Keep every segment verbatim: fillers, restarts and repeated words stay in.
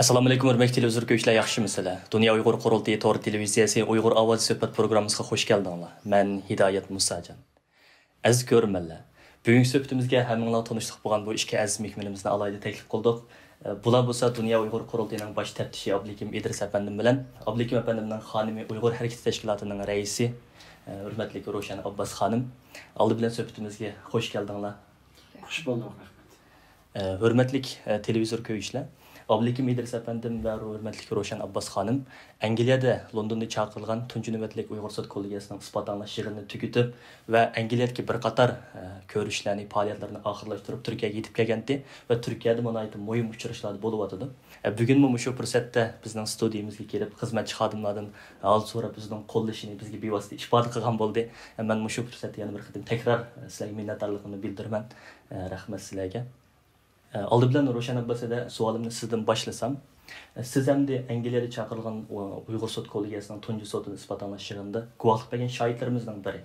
ئەسسالامۇئەلەيكۇم، ھۆرمەتلىك تېلېۋىزور كۆرگۈچىلەر، ياخشىمۇسىلەر؟ دۇنيا ئۇيغۇر قۇرۇلتىيى تور تېلېۋىزىيەسى ئۇيغۇر ئاۋازى سۆھبەت پروگراممىسىغا خوش كەلدىڭلار. مەن ھىدايەت مۇساجان. ئەزىز كۆرۈرمەنلەر، بۈگۈنكى سۆھبىتىمىزگە ھەممىڭلار تونۇشلۇق بولغان بۇ ئىككى ئەزىز مېھمىنىمىزنى ئالاھىدە تەكلىپ قىلدۇق. ئە، بۇلار بولسا دۇنيا ئۇيغۇر قۇرۇلتىيىنىڭ باش تەپتىشى ئابلىكىم ئىدرىس ئەپەندىم بىلەن ئابلىكىم ئەپەندىمنىڭ خانىمى، ئۇيغۇر ھەرىكىتى تەشكىلاتىنىڭ رەئىسى، ئە، ھۆرمەتلىك روشەن ئابباس خانىم. ئالدى بىلەن سۆھبىتىمىزگە خوش كەلدىڭلار. خۇش بولدۇق، رەھمەت. ئە، ھۆرمەتلىك، ئە، تېلېۋىزور كۆرگۈچىلەر، ئابلىكىم ئىدرىس ئەپەندىم ۋە ھۆرمەتلىك روشەن ئابباس خانىم ئەنگلىيەدە لوندوندا چاقىرىلغان تۇنجى نۆۋەتلىك ئۇيغۇر سوت كوللېگىيەسىنىڭ ئىسپات ئاڭلاش يىغىنىنى تۈگىتىپ ۋە ئەنگلىيەدىكى بىر قاتار، ئە، كۆرۈشلەرنى، پائالىيەتلىرىنى ئاخىرلاشتۇرۇپ تۈركىيەگە يېتىپ كەلگەنتى ۋە تۈركىيەدىمۇ ناھايىتى مۇھىم ئۇچرىشىشلار بولۇۋاتىدۇ. ئە، بۈگۈنمۇ مۇشۇ پۇرسەتتە بىزنىڭ ستۇدىيىمىزغا كېلىپ، خىزمەتچى خادىملاردىن ھال سوراپ، بىزنىڭ قوللىشىنى بىزگە بىۋاسىتە ئىپادە قىلغان بولدى. ئە، مەن مۇشۇ پۇرسەتتە يەنە بىر قېتىم تەكرار، ئە، سىلەرگە مىننەتدارلىقىمنى بىلدۈرىمەن. ئە، رەھمەت سىلەرگە. ئە، ئالدى بىلەن روشەن ئابباس ھەدە، سوئالىمنى سىزدىن باشلىسام، ئە، سىز ئەمدى ئەنگلىيەدە چاقىرىلغان ئۇ-، ئۇيغۇر سوت كوللېگىيەسىنىڭ تۇنجى سوتىنى ئىسپات ئاڭلاش يىغىنىدا گۇۋاھلىق بەرگەن شاھىتلىرىمىزنىڭ بىرى.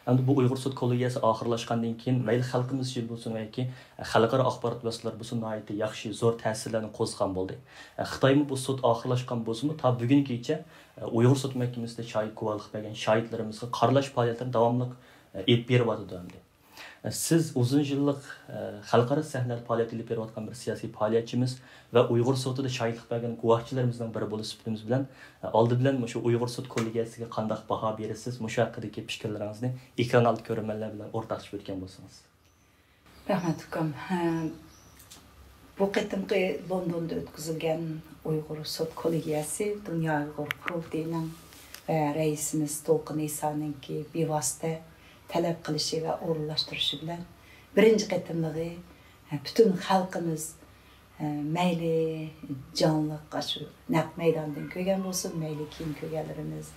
ئەمدى بۇ ئۇيغۇر سوت كوللېگىيەسى ئاخىرلاشقاندىن كېيىن، مەيلى خەلقىمىز ئۈچۈن بولسۇن ياكى خەلقئارا ئاخبارات ۋاسىتىلىرى بولسۇن، ناھايىتى ياخشى، زور تەسىرلەرنى قوزغىغان بولدى. ئە، خىتايمۇ بۇ سوت ئاخىرلاشقان بولسىمۇ، تا بۈگۈنگىچە، ئە، ئۇيغۇر سوت مەھكىمىسىدە شاھىت گۇۋاھلىق بەرگەن شاھىتلىرىمىزغا قارىلاش پائالىيەتلىرىنى داۋاملىق، ئە، ئېلىپ بېرىۋاتىدۇ ئەمدى. سىز ئۇزۇن يىللىق، ئە، خەلقئارا سەھنىلەردە پائالىيەت ئېلىپ بېرىۋاتقان بىر سىياسىي پائالىيەتچىمىز ۋە ئۇيغۇر سوتىدا شاھىتلىق بەرگەن گۇۋاھچىلىرىمىزنىڭ بىرى بولۇش سۈپىتىمىز بىلەن، ئە، ئالدى بىلەن مۇشۇ ئۇيغۇر سوت كوللېگىيەسىگە قانداق باھا بېرىسىز؟ مۇشۇ ھەققىدىكى پىكىرلىرىڭىزنى ئېكران ئالدى كۆرۈرمەنلەر بىلەن ئورتاقلىشىپ ئۆتكەن بولسىڭىز. رەھمەت، ئۇكام. ھە، بۇ قېتىمقى لوندوندا ئۆتكۈزۈلگەن ئۇيغۇر سوت كوللېگىيەسى دۇنيا ئۇيغۇر قۇرۇلتىيىنىڭ ۋە رەئىسىمىز تولقۇن ئىسانىڭكى بىۋاسىتە تەلەپ قىلىشى ۋە ئورۇنلاشتۇرۇشى بىلەن بىرىنچى قېتىملىقى، ھە، پۈتۈن خەلقىمىز، ھە، مەيلى جانلىق ئاشۇ نەق مەيداندىن كۆرگەن بولسۇن، مەيلى كېيىن كۆرگەنلىرىمىز،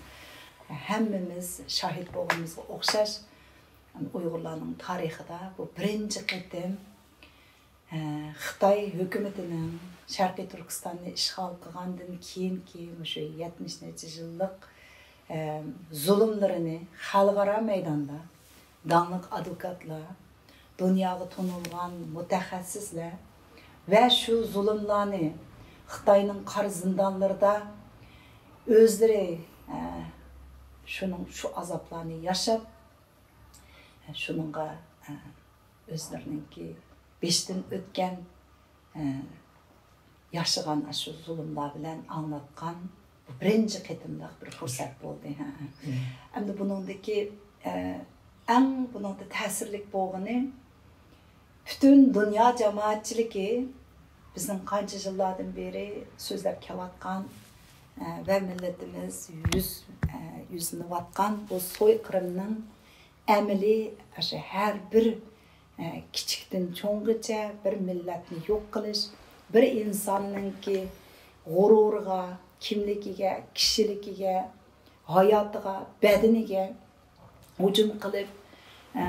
ھەممىمىز شاھىت بولغىنىمىزغا ئوخشاش، ئۇيغۇرلارنىڭ تارىخىدا بۇ بىرىنچى قېتىم، ئە، خىتاي ھۆكۈمىتىنىڭ شەرقىي تۈركىستاننى ئىشغال قىلغاندىن كېيىنكى مۇشۇ يەتمىش نەچچە يىللىق، ئە، زۇلۇملىرىنى خەلقئارا مەيداندا داڭلىق ئادۋوكاتلار، دۇنياغا تونۇلغان مۇتەخەسسىسلەر ۋە شۇ زۇلۇملارنى خىتاينىڭ قارا زىندانلىرىدا ئۆزلىرى، ئە، شۇنىڭ، شۇ ئازابلارنى ياشاپ، شۇنىڭغا، ئە، ئۆزلىرىنىڭكى بېشىدىن ئۆتكەن، ئە، ياشىغان ئاشۇ زۇلۇملار بىلەن ئاڭلاتقان بۇ بىرىنچى قېتىملىق بىر پۇرسەت بولدى. ھە. ئەمدى بۇنىڭدىكى، ئە، ئەڭ بۇنىڭدا تەسىرلىك بولغىنى، پۈتۈن دۇنيا جامائەتچىلىكى بىزنىڭ قانچە يىللاردىن بېرى سۆزلەپ كېلىۋاتقان، ئە، ۋە مىللىتىمىز يۈز، ئە، يۈزلىنىۋاتقان بۇ سويقىرىمنىڭ ئەمەلىي ئاشۇ ھەر بىر، ئە، كىچىكتىن چوڭغىچە بىر مىللەتنى يوق قىلىش، بىر ئىنساننىڭكى غۇرۇرىغا، كىملىكىگە، كىشىلىكىگە، ھاياتىغا، بەدىنىگە ھۇجۇم قىلىپ، ئە،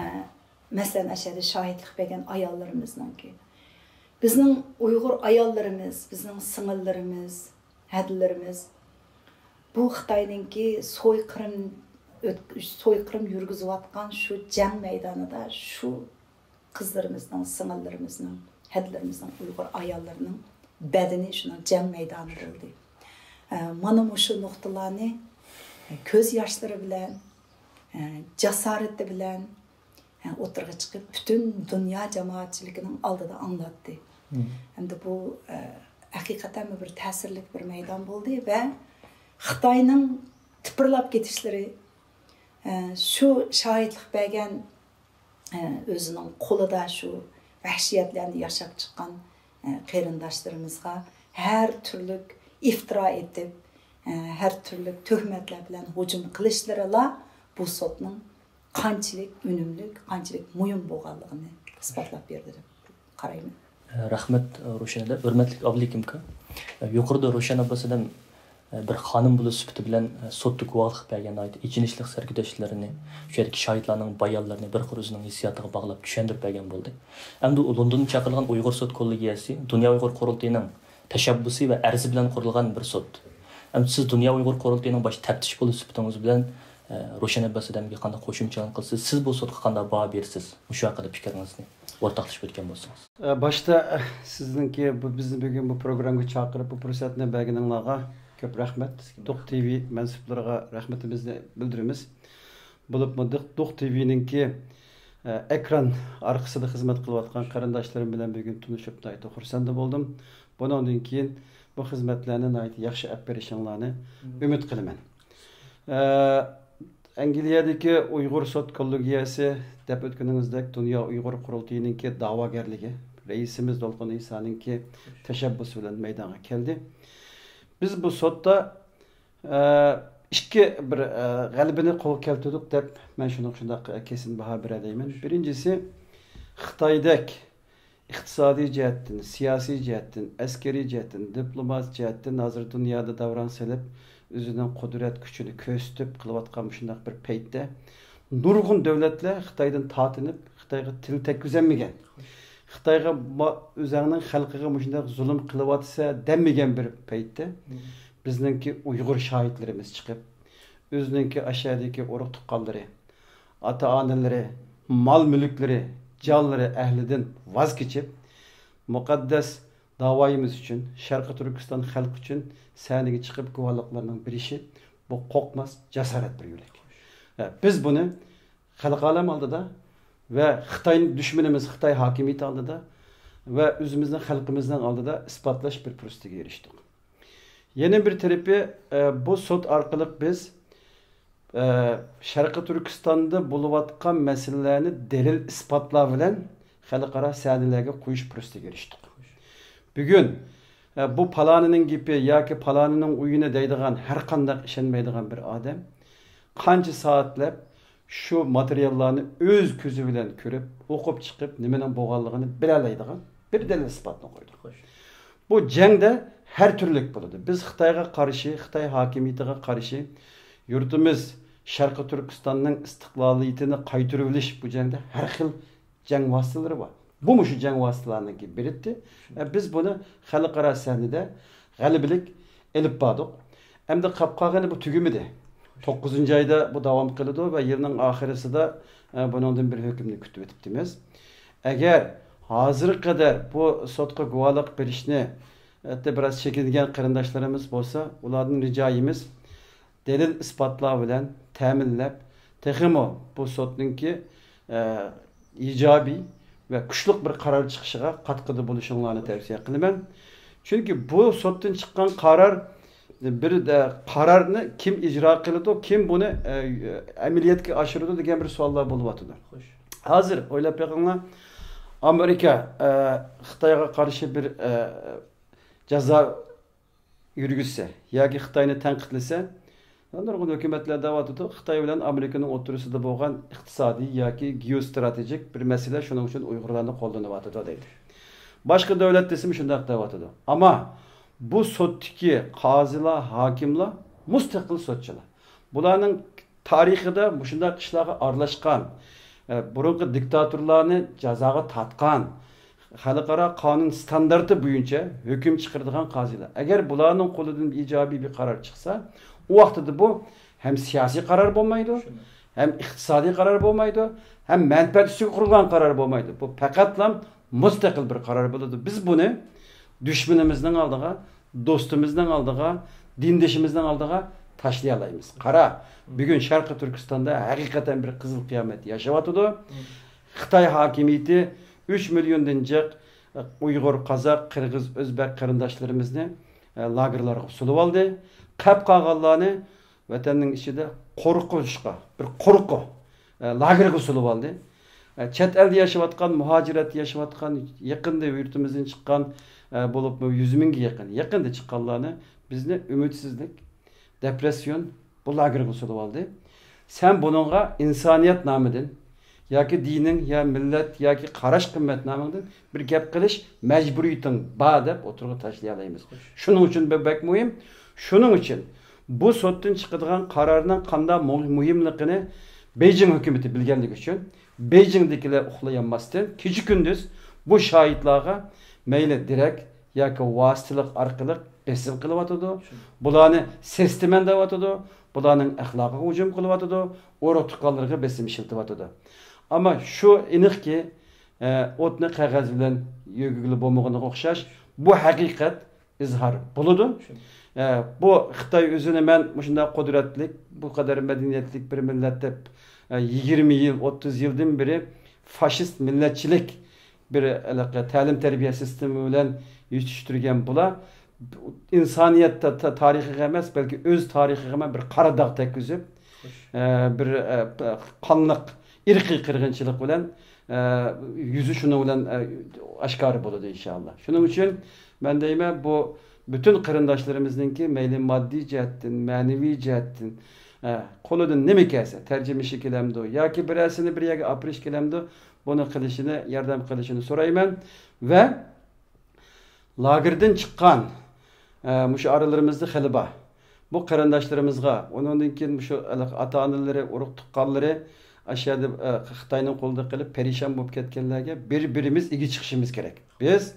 مەسىلەن، ئەشەدە شاھىتلىق بەرگەن ئاياللىرىمىزنىڭكى. بىزنىڭ ئۇيغۇر ئاياللىرىمىز، بىزنىڭ سىڭىللىرىمىز، ھەدىلىرىمىز بۇ خىتاينىڭكى سويقىرىم ئۆت-، سويقىرىم يۈرگۈزۈۋاتقان شۇ جەڭ مەيدانىدا شۇ قىزلىرىمىزنىڭ، سىڭىللىرىمىزنىڭ، ھەدىلىرىمىزنىڭ، ئۇيغۇر ئاياللىرىنىڭ بەدىنى شۇنىڭ جەڭ مەيدانى بولدى. ئە، مانا مۇشۇ نۇقتىلارنى، ئە، كۆز ياشلىرى بىلەن، ئە، جاسارىتى بىلەن، ئوتتۇرىغا چىقىپ، پۈتۈن دۇنيا جامائەتچىلىكىنىڭ ئالدىدا ئاڭلاتتى. ھەمدە بۇ، ئە، ھەقىقەتەنمۇ بىر تەسىرلىك بىر مەيدان بولدى ۋە خىتاينىڭ تىپىرلاپ كېتىشلىرى، ئە، شۇ شاھىتلىق بەرگەن، ئە، ئۆزىنىڭ قولىدا شۇ ۋەھشىيەتلەرنى ياشاپ چىققان، ئە، قېرىنداشلىرىمىزغا ھەر تۈرلۈك ئىفتىرا ئېتىپ، ئە، ھەر تۈرلۈك تۆھمەتلەر بىلەن ھۇجۇم قىلىشلىرىلا بۇ سوتنىڭ قانچىلىك ئۈنۈملۈك، قانچىلىك مۇھىم بولغانلىقىنى ئىسپاتلاپ بېرىدۇ دەپ قارايمەن. رەھمەت، روشەن ھەدە. ھۆرمەتلىك ئابلىكىم ئاكا، يۇقىرىدا روشەن ئابباس ھەدەم بىر خانىم بولۇش سۈپىتى بىلەن سوتتا گۇۋاھلىق بەرگەن ناھايىتى ئېچىنىشلىق سەرگۈزەشتلىرىنى، شۇ يەردىكى شاھىتلارنىڭ بايانلىرىنى بىر قۇر ئۆزىنىڭ ھېسسىياتىغا باغلاپ چۈشەندۈرۈپ بەرگەن بولدى. ئەمدى ئۇ لوندوندا چاقىرىلغان ئۇيغۇر سوت كوللېگىيەسى دۇنيا ئۇيغۇر قۇرۇلتىيىنىڭ تەشەببۇسى ۋە ئەرزى بىلەن قۇرۇلغان بىر سوت. ئەمدى سىز دۇنيا ئۇيغۇر قۇرۇلتىيىنىڭ باش تەپتىشى بولۇش سۈپىتىڭىز بىلەن، ئە، روشەن ئابباس ھەدەمگە قانداق قوشۇمچىلارنى قىلىسىز؟ سىز بۇ سوتقا قانداق باھا بېرىسىز؟ مۇشۇ ھەققىدە پىكرىڭىزنى. ئورتاقلىشىپ ئۆتكەن بولسىڭىز. ئە، باشتا، ئە، سىزنىڭكى بۇ، بىزنى بۈگۈن بۇ پروگراممىغا چاقىرىپ، بۇ پۇرسەتنى بەرگىنىڭلارغا كۆپ رەھمەت. دوق تىۋى مەنسۇپلىرىغا رەھمىتىمىزنى بىلدۈرىمىز. بولۇپمۇ دوق، دوق تىۋىنىڭكى، ئە، ئېكران ئارقىسىدا خىزمەت قىلىۋاتقان قېرىنداشلىرىم بىلەن بۈگۈن تونۇشۇپ ناھايىتى خۇرسەن بولدۇم. بۇنىڭدىن كېيىن بۇ خىزمەتلەرنى ناھايىتى ياخشى ئېلىپ بېرىشىڭلارنى ئۈمىد قىلىمەن. ئە، ئەنگلىيەدىكى ئۇيغۇر سوت كوللېگىيەسى، دەپ ئۆتكىنىڭىزدەك، دۇنيا ئۇيغۇر قۇرۇلتىيىنىڭكى داۋاگەرلىكى، رەئىسىمىز دولقۇن ئىسانىڭكى تەشەببۇسى بىلەن مەيدانغا كەلدى. بىز بۇ سوتتا، ئە، ئىككى بىر، ئە، غەلىبىنى قولغا كەلتۈردۇق دەپ، مەن شۇنىڭغا شۇنداق كېسىن باھا بېرەلەيمەن. بىرىنچىسى، خىتايدەك ئىقتىسادىي جەھەتتىن، سىياسىي جەھەتتىن، ئەسكىرىي جەھەتتىن، دىپلومات جەھەتتىن ھازىر دۇنيادا داۋراڭ سېلىپ، ئۆزىنىڭ قۇدرەت كۈچىنى كۆرسىتىپ قىلىۋاتقان مۇشۇنداق بىر پەيتتە، نۇرغۇن دۆلەتلەر خىتايدىن تارتىنىپ، خىتايغا تىل تەگكۈزەلمىگەن. خىتايغا ما-، ئۆزەڭنىڭ خەلقىگە مۇشۇنداق زۇلۇم قىلىۋاتىسەن دەمىگەن بىر پەيتتە، بىزنىڭكى ئۇيغۇر شاھىتلىرىمىز چىقىپ، ئۆزىنىڭكى ئاشەدىكى ئۇرۇق تۇغقانلىرى، ئاتا-ئانىلىرى، مال-مۈلۈكلىرى، جانلىرى ئەھلىدىن ۋاز كېچىپ، مۇقەددەس داۋايىمىز ئۈچۈن، شەرقىي تۈركىستان خەلقى ئۈچۈن سەھنىگە چىقىپ گۇۋاھلىقلارنىڭ بېرىشى، بۇ قورقماس، جاسارەت بىر يۆلەك. ھە، بىز بۇنى خەلقى ئالەم ئالدىدا ۋە خىتاي دۈشمىنىمىز خىتاي ھاكىمىيىتى ئالدىدا ۋە ئۆزىمىزنىڭ خەلقىمىزنىڭ ئالدىدا ئىسپاتلاش بىر پۇرسىتىگە ئېرىشتۇق. يەنە بىر تەرىپى، ئە، بۇ سوت ئارقىلىق بىز، ئە، شەرقىي تۈركىستاندا بولۇۋاتقان مەسىلىلەرنى دەلىل ئىسپاتلار بىلەن خەلقئارا سەھنىلەرگە قويۇش پۇرسىتىگە ئېرىشتۇق. بۈگۈن، ئە، بۇ پالانىنىڭ گېپى ياكى پالانىنىڭ ئويۇنى دەيدىغان ھەر قانداق ئىشەنمەيدىغان بىر ئادەم قانچە سائەتلەپ شۇ ماتېرىياللارنى ئۆز كۆزى بىلەن كۆرۈپ، ئوقۇپ چىقىپ، نېمىنىڭ بولغانلىقىنى بىلەلەيدىغان بىر دەلىل ئىسپاتنى قويدۇق. خوش. بۇ جەڭدە ھەر تۈرلۈك بولىدۇ. بىز خىتايغا قارشى، خىتاي ھاكىمىيىتىگە قارشى، يۇرتىمىز شەرقىي تۈركىستاننىڭ ئىستىقلالىيىتىنى قايتۇرۇۋېلىش بۇ جەڭدە ھەر خىل جەڭ ۋاسىتىلىرى بار. بۇمۇ شۇ جەڭ ۋاسىتىلىرىنىڭكى بىرىدى. ئە، بىز بۇنى خەلقئارا سەھنىدە غەلىبىلىك ئېلىپ باردۇق. ئەمدى قاپ قالغىنى بۇ تۈگىمىدى. توققۇزىنچى ئايدا بۇ داۋام قىلىدۇ ۋە يىلنىڭ ئاخىرىسىدا، ئە، بۇنىڭدىن بىر ھۆكۈمنى كۈتۈۋېتىپتىمىز. ئەگەر ھازىرغا قەدەر بۇ سوتقا گۇۋاھلىق بېرىشنى، ھەتتا بىراز چېكىنگەن قېرىنداشلىرىمىز بولسا، ئۇلاردىن رىجايىمىز، دەلىل ئىسپاتلار بىلەن تەمىنلەپ، تېخىمۇ بۇ سوتنىڭكى، ئە، ئىجابىي ۋە كۈچلۈك بىر قارار چىقىشىغا قاتقىدە بولۇشۇڭلارنى تەۋسىيە قىلىمەن. چۈنكى بۇ سوتتىن چىققان قارار بىر، ئە، قارارنى كىم ئىجرا قىلىدۇ، كىم بۇنى، ئە، ئەمەلىيەتكە ئاشۇرىدۇ دېگەن بىر سوئاللار بولۇۋاتىدۇ. خوش. ھازىر ئويلاپ بېقىڭلار، ئامېرىكا، ئە، خىتايغا قارشى بىر، ئە، جازا يۈرگۈزسە ياكى خىتاينى تەنقىدلىسە، نۇرغۇن ھۆكۈمەتلەر دەۋاتىدۇ، خىتاي بىلەن ئامېرىكىنىڭ ئوتتۇرىسىدا بولغان ئىقتىسادىي ياكى گېئوستراتېگىك بىر مەسىلە، شۇنىڭ ئۈچۈن ئۇيغۇرلارنى قوللىنىۋاتىدۇ دەيدۇ. باشقا دۆلەت دېسىمۇ شۇنداق دەۋاتىدۇ. ئەمما بۇ سوتتىكى قازىلار، ھاكىملار مۇستەقىل سوتچىلار. بۇلارنىڭ تارىخىدا مۇشۇنداق ئىشلارغا ئارىلاشقان، ئە، بۇرۇنقى دىكتاتورلارنى جازاغا تارتقان، خەلقئارا قانۇن ستاندارتى بويىچە ھۆكۈم چىقىرىدىغان قازىلار. ئەگەر بۇلارنىڭ قولىدىن ئىجابىي بىر قارار چىقسا، ئۇ ۋاقتىدا بۇ ھەم سىياسىي قارار بولمايدۇ، شۇنداق. ھەم ئىقتىسادىي قارار بولمايدۇ، ھەم مەنپەئەت ئۈستىگە قۇرۇلغان قارار بولمايدۇ. بۇ پەقەتلا مۇستەقىل بىر قارار بولىدۇ. بىز بۇنى دۈشمىنىمىزنىڭ ئالدىغا، دوستىمىزنىڭ ئالدىغا، دىندىشىمىزنىڭ ئالدىغا تاشلىيالايمىز. قارا، بۈگۈن شەرقىي تۈركىستاندا ھەقىقەتەن بىر قىزىل قىيامەت ياشاۋاتىدۇ. خىتاي ھاكىمىيىتى ئۈچ مىليوندىن جىق ئۇيغۇر، قازاق، قىرغىز، ئۆزبەك قېرىنداشلىرىمىزنى، ئە، لاگېرلارغا سولىۋالدى. قېلىپ قالغانلارنى ۋەتەننىڭ ئىچىدە قورقۇشقا، بىر قورقۇ، ئە، لاگېرغا سولىۋالدى. ئە، چەت ئەلدە ياشاۋاتقان، مۇھاجىرەتتە ياشاۋاتقان، يېقىندا يۇرتىمىزدىن چىققان، ئە، بولۇپمۇ يۈز مىڭگە يېقىن، يېقىندا چىققانلارنى بىزنى ئۈمىدسىزلىك، دېپرېسسىيون بۇ لاگېرغا سولىۋالدى. سەن بۇنىڭغا ئىنسانىيەت نامىدىن ياكى دىنىڭ يا مىللەت ياكى قاراش قىممەت نامىڭدىن بىر گەپ قىلىش مەجبۇرىيىتىڭ بار دەپ ئوتتۇرىغا تاشلىيالايمىز. شۇنىڭ ئۈچۈن بۇ بەك مۇھىم. شۇنىڭ ئۈچۈن بۇ سوتتىن چىقىدىغان قارارنىڭ قانداق مۇ-، مۇھىملىقىنى بېيجىڭ ھۆكۈمىتى بىلگەنلىكى ئۈچۈن، بېيجىڭدىكىلەر ئۇخلىيالماستىن، كېچە-كۈندۈز بۇ شاھىتلارغا مەيلى دېرەك ياكى ۋاسىتىلىك ئارقىلىق بېسىم قىلىۋاتىدۇ. شۇ. بۇلارنى سېستىمەن دەۋاتىدۇ. بۇلارنىڭ ئەخلاقىغا ھۇجۇم قىلىۋاتىدۇ. ئۇرۇق-تۇغقانلىرىغا بېسىم ئىشلىتىۋاتىدۇ. ئەمما شۇ ئېنىقكى، ئوتنى قەغەز بىلەن يۆگىگىلى بولمىغىنىغا ئوخشاش، بۇ ھەقىقەت ئىزھار بولىدۇ. ئە، بۇ خىتاي ئۆزىنى مەن مۇشۇنداق قۇدرەتلىك، بۇ قەدەر مەدەنىيەتلىك بىر مىللەت دەپ، ئە، يىگىرمە يىل، ئوتتۇز يىلدىن بېرى فاشىست مىللەتچىلىك بىر ھېلىقى تەلىم-تەربىيە سىستېمى بىلەن يېتىشتۈرگەن بۇلار ئىنسانىيەت تا-، تا-، تارىخىغا ئەمەس، بەلكى ئۆز تارىخىغا بىر قارا داغ تەگكۈزۈپ، ئە، بىر، ئە، قانلىق ئىرقىي قىرغىنچىلىق بىلەن، ئە، يۈزى شۇنىڭ بىلەن، ئە، ئاشكارا بولىدۇ، ئىنشائاللا. شۇنىڭ ئۈچۈن مەن دەيمەن، بۇ پۈتۈن قېرىنداشلىرىمىزنىڭكى مەيلى ماددىي جەھەتتىن، مەنىۋى جەھەتتىن، ئە، قولىدىن نېمە كەلسە، تەرجىمە ئىشى كېلەمدۇ ياكى بىرەرسىنى بىر يەرگە ئاپىرىش كېلەمدۇ، بۇنى قىلىشىنى، ياردەم قىلىشىنى سورايمەن ۋە لاگېردىن چىققان، ئە، مۇشۇ ئارىلىرىمىزدا خېلى بار. بۇ قېرىنداشلىرىمىزغا، ئۇنىڭدىن كېيىن مۇشۇ ئاتا-ئانىلىرى، ئۇرۇق-تۇغقانلىرى ئاشۇ يەردە، ئە، خىتاينىڭ قولىدا قېلىپ پەرىشان بولۇپ كەتكەنلەرگە بىر-بىرىمىز ئىگە چىقىشىمىز كېرەك. بىز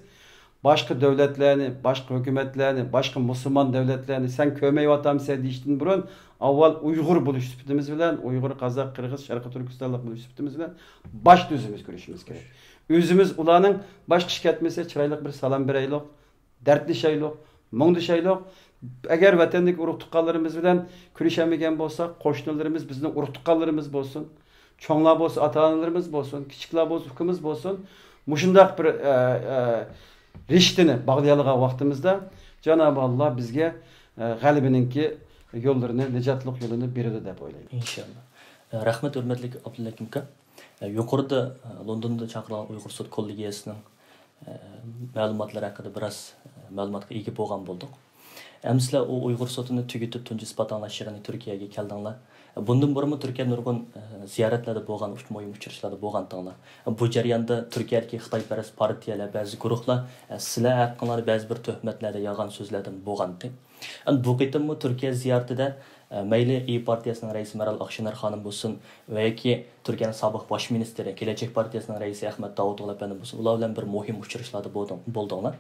باشقا دۆلەتلەرنى، باشقا ھۆكۈمەتلەرنى، باشقا مۇسۇلمان دۆلەتلەرنى سەن كۆرمەيۋاتامسەن دېيىشتىن بۇرۇن، ئاۋۋال ئۇيغۇر بولۇش سۈپىتىمىز بىلەن، ئۇيغۇر، قازاق، قىرغىز، شەرقىي تۈركىستانلىق بولۇش سۈپىتىمىز بىلەن باشتا ئۆزىمىز كۆرۈشىمىز كېرەك. ئۆزىمىز ئۇلارنىڭ باشقا ئىش كەتمىسە، چىرايلىق بىر سالام بېرەيلۇق، دەردلىشەيلۇق، مۇڭدىشايلۇق. ئەگەر ۋەتەندىكى ئۇرۇق-تۇغقانلىرىمىز بىلەن كۆرۈشەلمىگەن بولساق، قوشنىلىرىمىز، بىزنىڭ ئۇرۇق-تۇغقانلىرىمىز بولسۇن، چوڭلار بولسا ئاتا-ئانىلىرىمىز بولسۇن، كىچىكلەر بولسا ئۇكىمىز بولسۇن، مۇشۇنداق بىر، ئە، ئە، رىشتىنى باغلىيالىغان ۋاقتىمىزدا جانابى ئاللا بىزگە، ئە، غەلىبىنىڭكى يوللىرىنى، نىجاتلىق يولىنى بېرىدۇ دەپ ئويلايمەن. ئىنشاللا. رەھمەت، ھۆرمەتلىك ئابدۇلھەكىم ئاكا. يۇقىرىدا، لوندوندا چاقىرىلغان ئۇيغۇر سوت كوللېگىيەسىنىڭ، مەلۇماتلىرى ھەققىدە بىراز، مەلۇماتقا ئىگە بولغان بولدۇق. ئەمدى سىلەر ئۇ ئۇيغۇر سوتىنى تۈگىتىپ، تۇنجى ئىسپات ئاڭلاش يىغىنى تۈركىيەگە كەلدىڭلار. بۇندىن بۇرۇنمۇ تۈركىيەدە نۇرغۇن، زىيارەتلەردە بولغان، ئۇچ-، مۇھىم ئۇچرىشىشلاردا بولغانتىڭلار. بۇ جەرياندا تۈركىيەدىكى خىتايپەرەس پارتىيەلەر، بەزى گۇرۇھلار، سىلەر ھەققىڭلاردا بەزى بىر تۆھمەتلەردە، يالغان سۆزلەردىمۇ بولغانتى. ئەمدى بۇ قېتىممۇ تۈركىيە زىيارىتىدە، ئە، مەيلى ئىيى پارتىيەسىنىڭ رەئىسى مەرال ئاكشېنەر خانىم بولسۇن ۋە ياكى تۈركىيەنىڭ سابىق باش مىنىستىرى، كېلەچەك پارتىيەسىنىڭ رەئىسى ئەخمەت داۋۇتئوغلۇ ئەپەندى بولسۇن، ئۇلار بىلەن بىر مۇھىم ئۇچرىشىشلاردا بولدۇڭ-، بولدۇڭلار.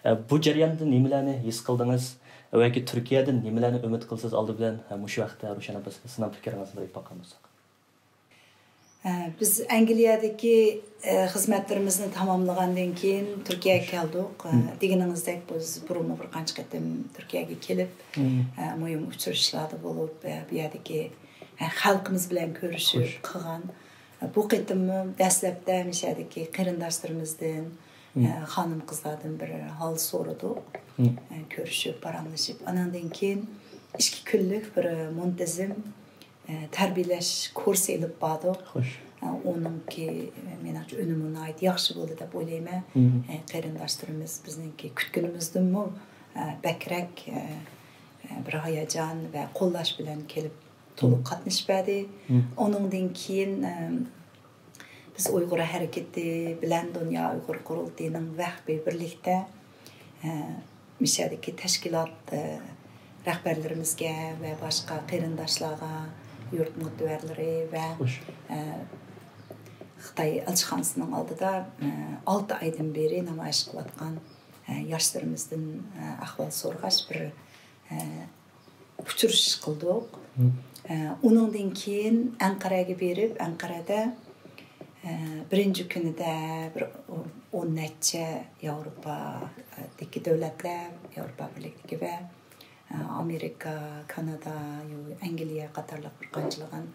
ئە، بۇ جەرياندا نېمىلەرنى ھېس قىلدىڭىز ۋە ياكى تۈركىيەدىن نېمىلەرنى ئۈمىد قىلىسىز ئالدى بىلەن؟ ھە، مۇشۇ ھەقتە روشەن ئابباس، سىزنىڭ پىكرىڭىزنى بىر ئېيتىپ باققان بولساق. ئە، بىز ئەنگلىيەدىكى، ئە، خىزمەتلىرىمىزنى تاماملىغاندىن كېيىن تۈركىيەگە كەلدۇق. ئە، دېگىنىڭىزدەك، بىز بۇرۇنمۇ بىر قانچە قېتىم تۈركىيەگە كېلىپ، ئە، مۇھىم ئۇچرىشىشلاردا بولۇپ، ئە، بۇ يەردىكى، ئە، خەلقىمىز بىلەن كۆرۈشۈپ قىلغان. ئە، بۇ قېتىممۇ دەسلەپتە مۇشۇ يەردىكى قېرىنداشلىرىمىزدىن، ئە، خانىم-قىزلاردىن بىر ھال سورىدۇق. ئە، كۆرۈشۈپ، پاراڭلىشىپ، ئاناندىن كېيىن ئىككى كۈنلۈك بىر مۇنتىزىم ئە، تەربىيەلەش كۇرسى ئېلىپ باردۇق. خوش. ئە، ئۇنىڭكى، مېنىڭچە، ئۈنۈمى ناھايىتى ياخشى بولدى دەپ ئويلايمەن. ئە، قېرىنداشلىرىمىز بىزنىڭكى كۈتكىنىمىزدىنمۇ، ئە، بەكرەك، ئە، ئە، بىر ھاياجان ۋە قوللاش بىلەن كېلىپ، تولۇق قاتنىشىپ بەردى. ئۇنىڭدىن كېيىن، ئە، بىز ئۇيغۇر ھەرىكىتى بىلەن دۇنيا ئۇيغۇر قۇرۇلتىيىنىڭ ۋەخپى بىرلىكتە، ئە، مىشەدىكى تەشكىلات، ئە، رەھبەرلىرىمىزگە ۋە باشقا قېرىنداشلارغا، يۇرت مۇتەۋەرلىرى ۋە، ئە، خىتاي ئەلچىخانىسىنىڭ ئالدىدا، ئە، ئالتە ئايدىن بېرى نامايىش قىلىۋاتقان، ئە، ياشلىرىمىزدىن، ئە، ئەھۋال سورىغاچ بىر، ئە، ئۇچرىشىش قىلدۇق. ئە، ئۇنىڭدىن كېيىن ئەنقەرەگە بېرىپ، ئەنقەرەدە، ئە، بىرىنچى كۈنىدە بىر ئون نەچچە ياۋروپادىكى دۆلەتلەر، ياۋروپا بىرلىكىدىكى ۋە، ئە، ئامېرىكا، كانادا، يو-، ئەنگلىيە قاتارلىق بىر قانچىلىغان،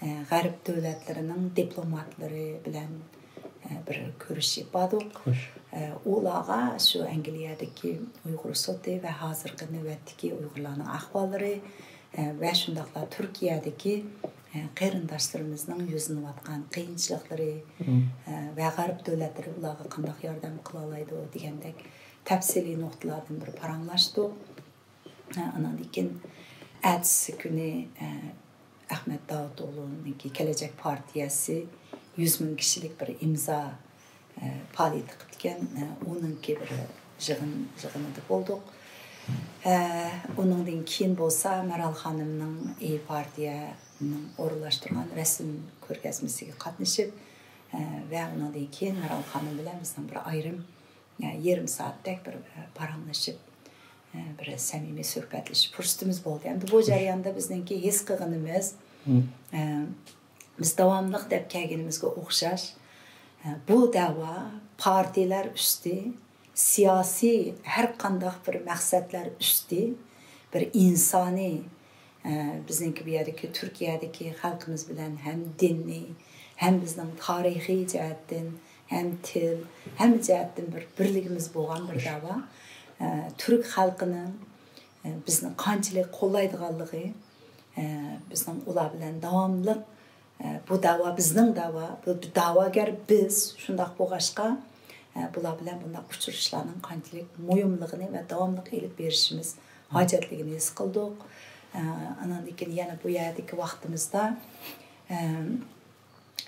ئە، غەرب دۆلەتلىرىنىڭ دىپلوماتلىرى بىلەن بىر كۆرۈشۈپ باردۇق. ئۇلارغا شۇ ئەنگلىيەدىكى ئۇيغۇر سوتى ۋە ھازىرقى نۆۋەتتىكى ئۇيغۇرلارنىڭ ئەھۋاللىرى، ۋە شۇنداقلا تۈركىيەدىكى قېرىنداشلىرىمىزنىڭ يۈزلىنىۋاتقان قىيىنچىلىقلىرى ۋە غەرب دۆلەتلىرى ئۇلارغا قانداق ياردەم قىلالايدۇ دېگەندەك تەپسىلىي نۇقتىلاردىن بىر پاراڭلاشتۇق. ئاناندىن كېيىن ئەتىسى كۈنى ئەخمەت داۋۇتئوغلۇنىڭكى كېلەچەك پارتىيەسى يۈز مىڭ كىشىلىك بىر ئىمزا، ئە، پائالىيىتى قىپتىكەن. ئە، ئۇنىڭكى بىر يىغىن، يىغىنىدا بولدۇق. ئە، ئۇنىڭدىن كېيىن بولسا مەرال خانىمنىڭ ئىيى پارتىيەنىڭ ئورۇنلاشتۇرغان رەسىم كۆرگەزمىسىگە قاتنىشىپ، ئە، ۋە ئۇنىڭدىن كېيىن مەرال خانىم بىلەن بىزنىڭ بىر ئايرىم، ئە، يېرىم سائەتتەك بىر، ئە، پاراڭلىشىپ، ئە، بىر سەمىمىي سۆھبەتلىشىش پۇرسىتىمىز بولدى. ئەمدى بۇ جەرياندا بىزنىڭكى ھېس قىلغىنىمىز، ئە، بىز داۋاملىق دەپ كەلگىنىمىزگە ئوخشاش، بۇ دەۋا پارتىيەلەر ئۈستى، سىياسىي ھەر قانداق بىر مەقسەتلەر ئۈستى، بىر ئىنسانىي، بىزنىڭكى بۇ يەردىكى تۈركىيەدىكى خەلقىمىز بىلەن ھەم دىنىي، ھەم بىزنىڭ تارىخىي جەھەتتىن، ھەم تىل، ھەممە جەھەتتىن بىر بىرلىكىمىز بولغان بىر دەۋا. تۈرك خەلقىنىڭ بىزنى قانچىلىك قوللايدىغانلىقى، بىزنىڭ ئۇلار بىلەن داۋاملىق، بۇ دەۋا بىزنىڭ دەۋا، بۇ دەۋاگەر بىز، شۇنداق بولغاچقا، بۇلار بىلەن بۇنداق ئۇچرىشىشلارنىڭ قانچىلىك مۇھىملىقىنى ۋە داۋاملىق ئېلىپ بېرىشىمىز ھاجەتلىكىنى ھېس قىلدۇق. ئاناندىن كېيىن يەنە بۇ يەردىكى ۋاقتىمىزدا،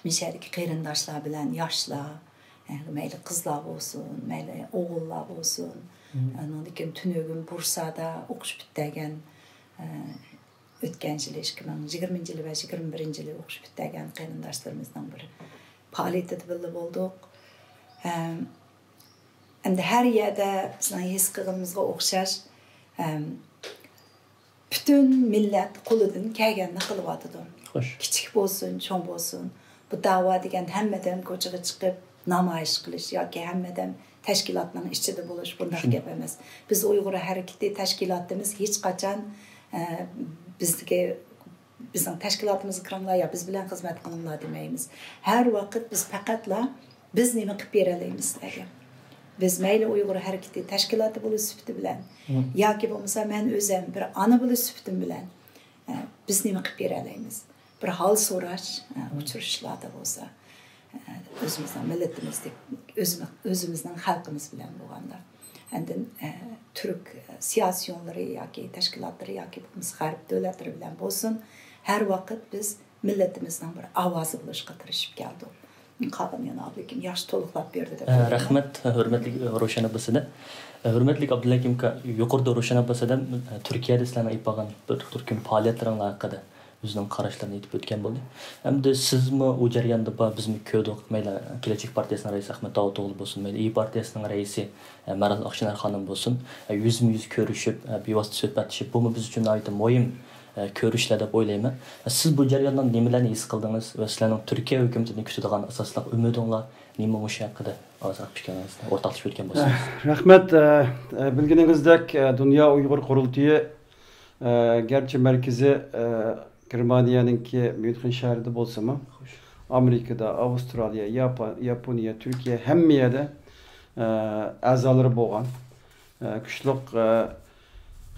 مۇشۇ يەردىكى قېرىنداشلار بىلەن ياشلار، مەيلى قىزلار بولسۇن، مەيلى ئوغۇللار بولسۇن، ئاناندىن كېيىن تۈنۈگۈن بۇرسادا ئوقۇش پۈتتۈرگەن، ئۆتكەن يىلى، ئىككى مىڭ يىگىرمىنچى يىلى ۋە يىگىرمە بىرىنچى يىلى ئوقۇش پۈتتۈرگەن قېرىنداشلىرىمىزنىڭ بىر پائالىيىتىدە بىللە بولدۇق. ئەم، ئەمدى ھەر يەردە بىزنىڭ ھېس قىلغىنىمىزغا ئوخشاش، ئەم، پۈتۈن مىللەت قولىدىن كەلگەننى قىلىۋاتىدۇ. خوش. كىچىك بولسۇن، چوڭ بولسۇن، بۇ دەۋا دېگەندە ھەممىدەم كوچىغا چىقىپ نامايىش قىلىش ياكى ھەممىدەم تەشكىلاتنىڭ ئىچىدە بولۇش، بۇنداق گەپ ئەمەس. بىز ئۇيغۇر ھەرىكىتى تەشكىلاتىمىز ھېچقاچان، ئە، بىزگە، بىزنىڭ تەشكىلاتىمىزغا كىرىڭلار يا بىز بىلەن خىزمەت قىلىڭلار دېمەيمىز. ھەر ۋاقىت بىز پەقەتلا، بىز نېمە قىلىپ بېرەلەيمىز سىلەرگە؟ بىز مەيلى ئۇيغۇر ھەرىكىتى تەشكىلاتى بولۇش سۈپىتى بىلەن ياكى بولمىسا مەن ئۆزۈم بىر ئانا بولۇش سۈپىتىم بىلەن، ئە، بىز نېمە قىلىپ بېرەلەيمىز؟ بىر ھال سوراش، ئە، ئۇچرىشىشلاردا بولسا، ئە، ئۆزىمىزنىڭ مىللىتىمىزدىكى، ئۆزىمىز، ئۆزىمىزنىڭ خەلقىمىز بىلەن بولغاندا. ئاندىن، ئە، تۈرك، ئە، سىياسىيونلىرى ياكى تەشكىلاتلىرى ياكى بولمىسا غەرب دۆلەتلىرى بىلەن بولسۇن، ھەر ۋاقىت بىز مىللىتىمىزنىڭ بىر ئاۋازى بولۇشقا تىرىشىپ كەلدۇق. قالغىنى يەنە ئابلىكىم ياخشى تولۇقلاپ بەردى دەپ ئويلايمەن. رەھمەت، ھۆرمەتلىك روشەن ئابباسەدەم. ھۆرمەتلىك ئابدۇلھەكىم ئاكا، يۇقىرىدا روشەن ئابباسەدەم تۈركىيەدە سىلەرنىڭ ئېلىپ بارغان بىر تۈركۈم پائالىيەتلىرىڭلار ھەققىدە ئۆزىنىڭ قاراشلىرىنى ئېيتىپ ئۆتكەن بولدى. ئەمدى سىزمۇ ئۇ جەرياندا بار، بىزمۇ كۆردۇق. مەيلى كېلەچەك پارتىيەسىنىڭ رەئىسى ئەخمەت داۋۇتئوغلى بولسۇن، مەيلى ئىيى پارتىيەسىنىڭ رەئىسى، ئە، مەرال ئاقشېنەر خانىم بولسۇن، ئە، يۈزمۇ يۈز كۆرۈشۈپ، ئە، بىۋاسىتە سۆھبەتلىشىپ، بۇمۇ بىز ئۈچۈن ناھايىتى مۇھىم، ئە، كۆرۈشلەر دەپ ئويلايمەن. ئە، سىز بۇ جەرياندا نېمىلەرنى ھېس قىلدىڭىز ۋە سىلەرنىڭ تۈركىيە ھۆكۈمىتىدىن كۈتىدىغان ئاساسلىق ئۈمىدىڭلار نېمە، مۇشۇ ھەققىدە ئازراق پىكرىڭىزنى ئورتاقلىشىپ ئۆتكەن بولسىڭىز. رەھمەت. ئە، ئە، بىلگىنىڭىزدەك، ئە، دۇنيا ئۇيغۇر قۇرۇلتىيى، ئە، گەرچە مەركىزى، ئە، گېرمانىيەنىڭكى ميۇنخېن شەھىرىدە بولسىمۇ، ئامېرىكىدا، ئاۋسترالىيە، ياپا-، ياپونىيە، تۈركىيە، ھەممە يەردە، ئە، ئەزالىرى بولغان، ئە، كۈچلۈك، ئە،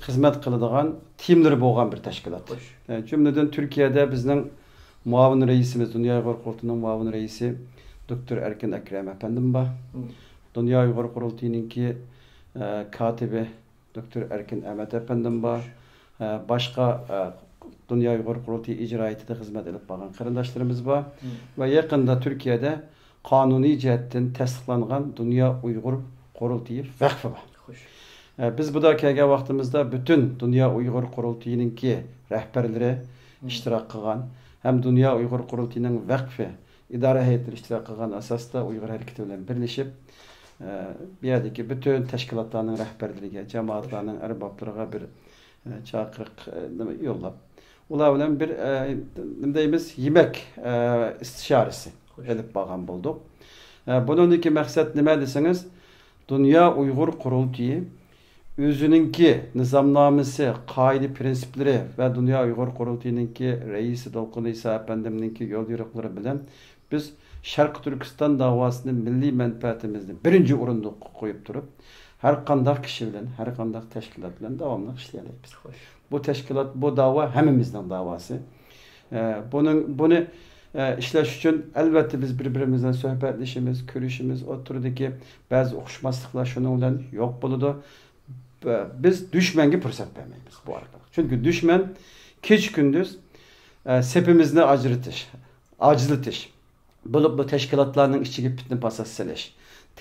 خىزمەت قىلىدىغان تىيىملىرى بولغان بىر تەشكىلات. ئە، جۈملىدىن تۈركىيەدە بىزنىڭ مۇئاۋىن رەئىسىمىز، دۇنيا ئۇيغۇر قۇرۇلتىيىنىڭ مۇئاۋىن رەئىسى دوكتور ئەركىن ئەكرەم ئەپەندىم بار. دۇنيا ئۇيغۇر قۇرۇلتىيىنىڭكى، ئە، كاتىپى دوكتور ئەركىن ئەمەت ئەپەندىم بار. ئە، باشقا، ئە، دۇنيا ئۇيغۇر قۇرۇلتىيى ئىجرائىيىتىدە خىزمەت ئېلىپ بارغان قېرىنداشلىرىمىز بار. ۋە يېقىندا تۈركىيەدە قانۇنىي جەھەتتىن تەستىقلانغان دۇنيا ئۇيغۇر قۇرۇلتىيى ۋەقفى بار. ئە، بىز بۇدا كەلگەن ۋاقتىمىزدا پۈتۈن دۇنيا ئۇيغۇر قۇرۇلتىيىنىڭكى رەھبەرلىرى ئىشتىراك قىلغان ھەم دۇنيا ئۇيغۇر قۇرۇلتىيىنىڭ ۋەقفى ئىدارە ھەيئىتىدە ئىشتىراك قىلغان ئاساستا ئۇيغۇر ھەرىكىتى بىلەن بىرلىشىپ، ئە، بۇ يەردىكى پۈتۈن تەشكىلاتلارنىڭ رەھبەرلىرىگە، جامائەتلەرنىڭ ئەربابلىرىغا بىر، ئە، چاقىرىق، ئە، نېمە يوللاپ، ئۇلار بىلەن بىر، ئە، نېمە دەيمىز، يېمەك، ئە، ئىستىشارىسى ئېلىپ بارغان بولدۇق. ئە، بۇنىڭدىكى مەقسەت نېمە دېسىڭىز، دۇنيا ئۇيغۇر قۇرۇلتىيى ئۆزىنىڭكى نىزامنامىسى، قائىدە پىرىنسىپلىرى ۋە دۇنيا ئۇيغۇر قۇرۇلتىيىنىڭكى رەئىسى دولقۇن ئىسا ئەپەندىمنىڭكى يول يورۇقلىرى بىلەن بىز شەرقىي تۈركىستان داۋاسىنى مىللىي مەنپەئەتىمىزنى بىرىنچى ئورۇندا قويۇپ تۇرۇپ، ھەر قانداق كىشى بىلەن، ھەر قانداق تەشكىلات بىلەن داۋاملىق ئىشلىيەلەيمىز. بۇ تەشكىلات، بۇ داۋا ھەممىمىزنىڭ داۋاسى. ئە، بۇنىڭ، بۇنى، ئە، ئىشلەش ئۈچۈن، ئەلۋەتتە، بىز بىر-بىرىمىز بىلەن سۆھبەتلىشىمىز، كۆرۈشىمىز، ئوتتۇرىدىكى بەزى ئۇقۇشماسلىقلار شۇنىڭ بىلەن يوق بولىدۇ. ب-، بىز دۈشمەنگە پۇرسەت بەرمەيمىز بۇ ئارقىلىق. چۈنكى دۈشمەن كېچە-كۈندۈز، ئە، سېپىمىزنى ئاجرىتىش، ئاجىزلىتىش، بولۇپ بۇ تەشكىلاتلارنىڭ ئىچىگە پىتنە-پاسات سېلىش،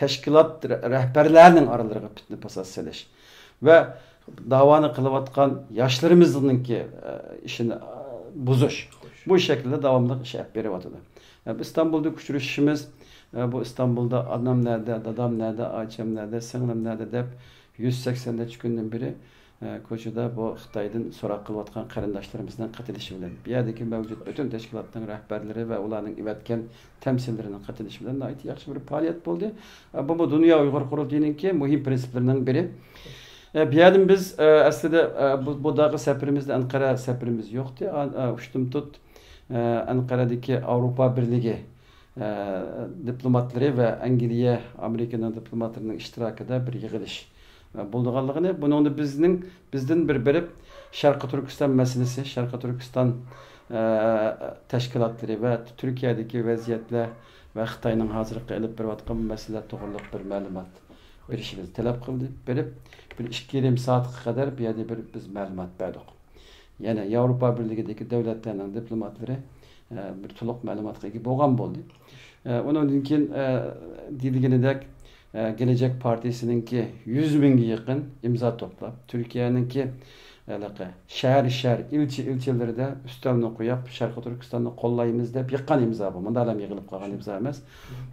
تەشكىلات رە-، رەھبەرلەرنىڭ ئارىلىرىغا پىتنە-پاسات سېلىش ۋە داۋانى قىلىۋاتقان ياشلىرىمىزنىڭكى، ئە، ئىشىنى، ئە، بۇزۇش، بۇ شەكىلدە داۋاملىق ئىش ئېلىپ بېرىۋاتىدۇ. ئە، ئىستانبۇلدا ئۇچرىشىشىمىز، ئە، بۇ ئىستانبۇلدا ئانام نەدە، دادام نەدە، ئاچام نەدە، سىڭلىم نەدە دەپ يۈز سەكسەن نەچچە كۈندىن بېرى، ئە، كوچىدا بۇ خىتايدىن سوراق قىلىۋاتقان قېرىنداشلىرىمىزنىڭ قېتىلىشى بىلەن، بۇ يەردىكى مەۋجۇت پۈتۈن تەشكىلاتنىڭ رەھبەرلىرى ۋە ئۇلارنىڭ ئەۋەتكەن تەمسىللىرىنىڭ قېتىلىشى بىلەن ناھايىتى ياخشى بىر پائالىيەت بولدى. ئە، بۇمۇ دۇنيا ئۇيغۇر قۇرۇلتىيىنىڭكى مۇھىم پىرىنسىپلىرىنىڭ بىرى. ئە، بۇ يەردىن بىز، ئە، ئەسلىدە، ئە، بۇ، بۇ داغا سەپىرىمىزدە ئەنقەرە سەپىرىمىز يوقتى. ئا-، ئا، ئۇشتۇمتۇت، ئە، ئەنقەرەدىكى ئاۋروپا بىرلىكى، ئە، دىپلوماتلىرى ۋە ئەنگلىيە، ئامېرىكىنىڭ دىپلوماتلىرىنىڭ ئىشتىراكىدا بىر يىغىلىش، ئە، بولىدىغانلىقىنى، بۇنىڭدا بىزنىڭ، بىزدىن بىر بېرىپ شەرقىي تۈركىستان مەسىلىسى، شەرقىي تۈركىستان، ئە، تەشكىلاتلىرى ۋە تۈركىيەدىكى ۋەزىيەتلەر ۋە خىتاينىڭ ھازىرقى ئېلىپ بېرىۋاتقان مەسىلىلەر توغرىلىق بىر مەلۇمات بېرىشىمىزنى تەلەپ قىلدى. بېرىپ، بىر ئىككى يېرىم سائەتكە قەدەر بۇ يەردە بىر بىز مەلۇمات بەردۇق. يەنە ياۋروپا بىرلىكىدىكى دۆلەتلەرنىڭ دىپلوماتلىرى، ئە، بىر تولۇق مەلۇماتقا ئىگە بولغان بولدى. ئە، ئۇنىڭدىن كېيىن، ئە، دېيىلگىنىدەك، ئە، گېلەچەك پارتىيىسىنىڭكى يۈز مىڭگە يېقىن ئىمزا توپلاپ، تۈركىيەنىڭكى ھېلىقى شەھەر، شەھەر، ئىلچە، ئىلچىلىرىدە ئۈستەلنى قويۇپ، شەرقىي تۈركىستاننى قوللايمىز دەپ يىغقان ئىمزا بۇ. مۇنداقلا يىغىلىپ قالغان ئىمزا ئەمەس.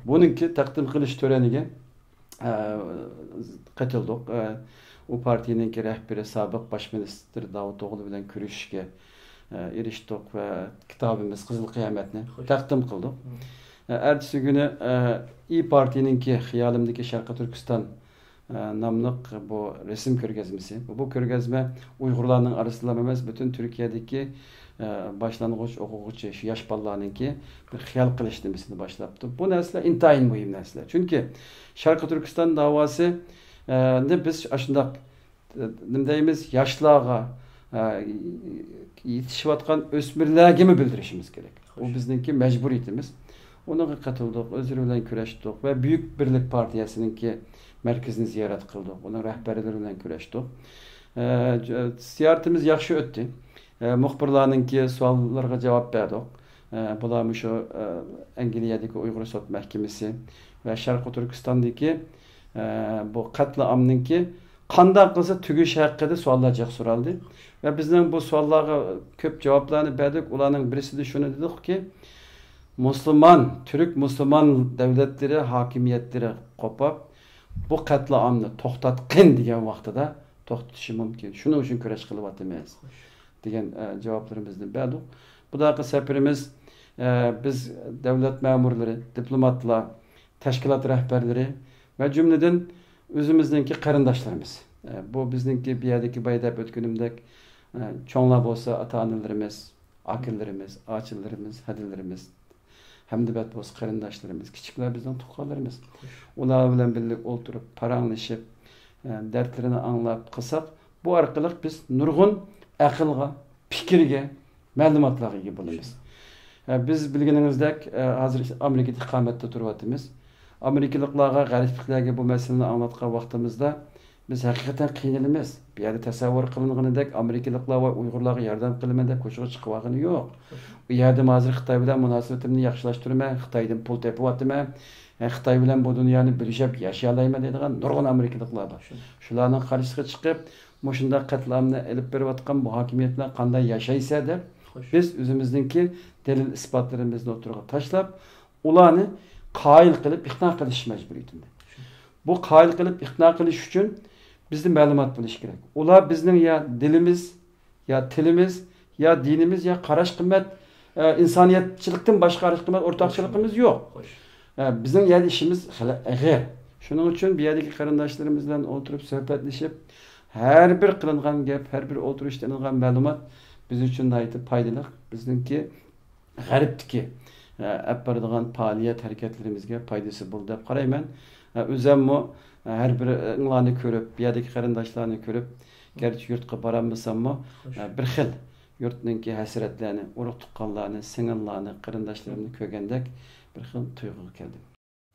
بۇنىڭكى تەقدىم قىلىش تۆرىنىگە ئە، قېتىلدۇق. ئە، ئۇ پارتىيىنىڭكى رەھبىرى، سابىق باش مىنىستىر داۋۇتئوغلى بىلەن كۆرۈشۈشكە، ئە، ئېرىشتۇق ۋە كىتابىمىز قىزىل قىيامەتنى تەقدىم قىلدۇق. ئە، ئەتىسى كۈنى، ئە، ئىيى پارتىيىنىڭكى خىيالىمدىكى شەرقىي تۈركىستان، ئە، ناملىق بۇ رەسىم كۆرگەزمىسى. بۇ، بۇ كۆرگەزمە ئۇيغۇرلارنىڭ ئارىسىدىلا ئەمەس، پۈتۈن تۈركىيەدىكى ئە، باشلانغۇچ ئوقۇغۇچى، شۇ ياش بالىلارنىڭكى بىر خىيال قىلىش نېمىسىنى باشلاپتۇ. بۇ نەرسىلەر ئىنتايىن مۇھىم نەرسىلەر. چۈنكى شەرقىي تۈركىستان داۋاسى، ئە، نى بىز ئاشۇنداق، ئە، نېمە دەيمىز، ياشلارغا، ئە، يېتىشىۋاتقان ئۆسمۈرلەرگىمۇ بىلدۈرۈشىمىز كېرەك. بۇ بىزنىڭكى مەجبۇرىيىتىمىز. ئۇنىڭغا قېتىلدۇق، ئۆزلىرى بىلەن كۆرۈشتۇق ۋە بۈيۈك بىرلىك پارتىيەسىنىڭكى مەركىزىنى زىيارەت قىلدۇق. ئۇنىڭ رەھبەرلىرى بىلەن كۆرۈشتۇق. ئە، زىيارىتىمىز ياخشى ئۆتتى. ئە، مۇخبىرلارنىڭكى سوئاللىرىغا جاۋاب بەردۇق. ئە، بۇلار مۇشۇ، ئە، ئەنگلىيەدىكى ئۇيغۇر سوت مەھكىمىسى ۋە شەرقىي تۈركىستاندىكى، ئە، بۇ قەتلىئامنىڭكى قانداق قىلسا تۈگىشى ھەققىدە سوئاللار جىق سورالدى. ۋە بىزنىڭ بۇ سوئاللارغا كۆپ جاۋابلارنى بەردۇق. ئۇلارنىڭ بىرسىدە شۇنى دېدۇقكى، مۇسۇلمان، تۈرك مۇسۇلمان دۆلەتلىرى، ھاكىمىيەتلىرى قوپۇپ، بۇ قەتلىئامنى توختاتقىن دېگەن ۋاقتىدا توختىتىشى مۇمكىن. شۇنىڭ ئۈچۈن كۈرەش قىلىۋاتىمىز، دېگەن، ئە، جاۋابلىرىمىزنى بەردۇق. بۇداقى سەپىرىمىز، ئە، بىز دۆلەت مەمۇرلىرى، دىپلوماتلار، تەشكىلات رەھبەرلىرى ۋە جۈملىدىن ئۆزىمىزنىڭكى قېرىنداشلىرىمىز. ئە، بۇ بىزنىڭكى بۇ يەردىكى بايا دەپ ئۆتكىنىمدەك، ئە، چوڭلار بولسا ئاتا-ئانىلىرىمىز، ئاكىلىرىمىز، ئاچىلىرىمىز، ھەدىلىرىمىز، ھەمدىبەت بولسا قېرىنداشلىرىمىز، كىچىكلەر بىزنىڭ تۇغقانلىرىمىز. ئۇلار بىلەن بىللە ئولتۇرۇپ، پاراڭلىشىپ، ئە، دەردلىرىنى ئاڭلاپ قىلساق، بۇ ئارقىلىق بىز نۇرغۇن ئەقىلگە، پىكىرگە، مەلۇماتلارغا ئىگە بولىمىز. ئە، بىز بىلگىنىڭىزدەك، ئە، ھازىر ئامېرىكىدا ئىقامەتتە تۇرۇۋاتىمىز. ئامېرىكىلىقلارغا، غەربلىكلەرگە بۇ مەسىلىنى ئاڭلاتقان ۋاقتىمىزدا، بىز ھەقىقەتەن قىينىلىمىز. بۇ يەردە تەسەۋۋۇر قىلىنغىنىدەك ئامېرىكىلىقلار ۋاي ئۇيغۇرلارغا ياردەم قىلىمەن دەپ كوچىغا چىقىۋالغىنى يوق. ئۇ يەردىمۇ ھازىر خىتاي بىلەن مۇناسىۋىتىمنى ياخشىلاشتۇرىمەن، خىتايدىن پۇل تېپىۋاتىمەن، ھە، خىتاي بىلەن بۇ دۇنيانى بۆلۈشۈپ ياشىيالايمەن دەيدىغان نۇرغۇن ئامېرىكىلىقلار بار. شۇ. شۇلارنىڭ قارشىسىغا چىقىپ، مۇشۇنداق قەتلىئامنى ئېلىپ بېرىۋاتقان بۇ ھاكىمىيەت بىلەن قانداق ياشايسەن دەپ، بىز ئۆزىمىزنىڭكى دەلىل ئىسپاتلىرىمىزنى ئوتتۇرىغا تاشلاپ، ئۇلارنى قايىل قىلىپ ئىقنا قىلىش مەجبۇرىيىتىدە. بۇ قايىل قىلىپ ئىقنا قىلىش ئۈچۈن بىزدە مەلۇمات بولۇشى كېرەك. ئۇلار بىزنىڭ يا دىلىمىز، يا تىلىمىز، يا دىنىمىز، يا قاراش قىممەت، ئە، ئىنسانىيەتچىلىكتىن باشقا قاراش قىممەت ئورتاقچىلىقىمىز يوق. ئە، بىزنىڭ يەنە ئىشىمىز خېلى ئېغىر. شۇنىڭ ئۈچۈن بۇ يەردىكى قېرىنداشلىرىمىز بىلەن ئولتۇرۇپ سۆھبەتلىشىپ، ھەر بىر قىلىنغان گەپ، ھەر بىر ئولتۇرۇشتا ئېلىنغان مەلۇمات بىز ئۈچۈن ناھايىتى پايدىلىق. بىزنىڭكى غەربتىكى، ئە، ئەپ بارىدىغان پائالىيەت ھەرىكەتلىرىمىزگە پايدىسى بولدى دەپ قارايمەن. ئە، ئۆزەممۇ، ئە، ھەر بىرىڭلارنى كۆرۈپ، بۇ يەردىكى قېرىنداشلارنى كۆرۈپ، گەرچە يۇرتقا بارالمىساممۇ، ئە، بىر خىل يۇرتنىڭكى ھەسرەتلەرنى، ئۇرۇق تۇغقانلارنى، سىڭىللارنى، قېرىنداشلىرىمنى كۆرگەندەك بىر خىل تۇيغۇغا كەلدىم.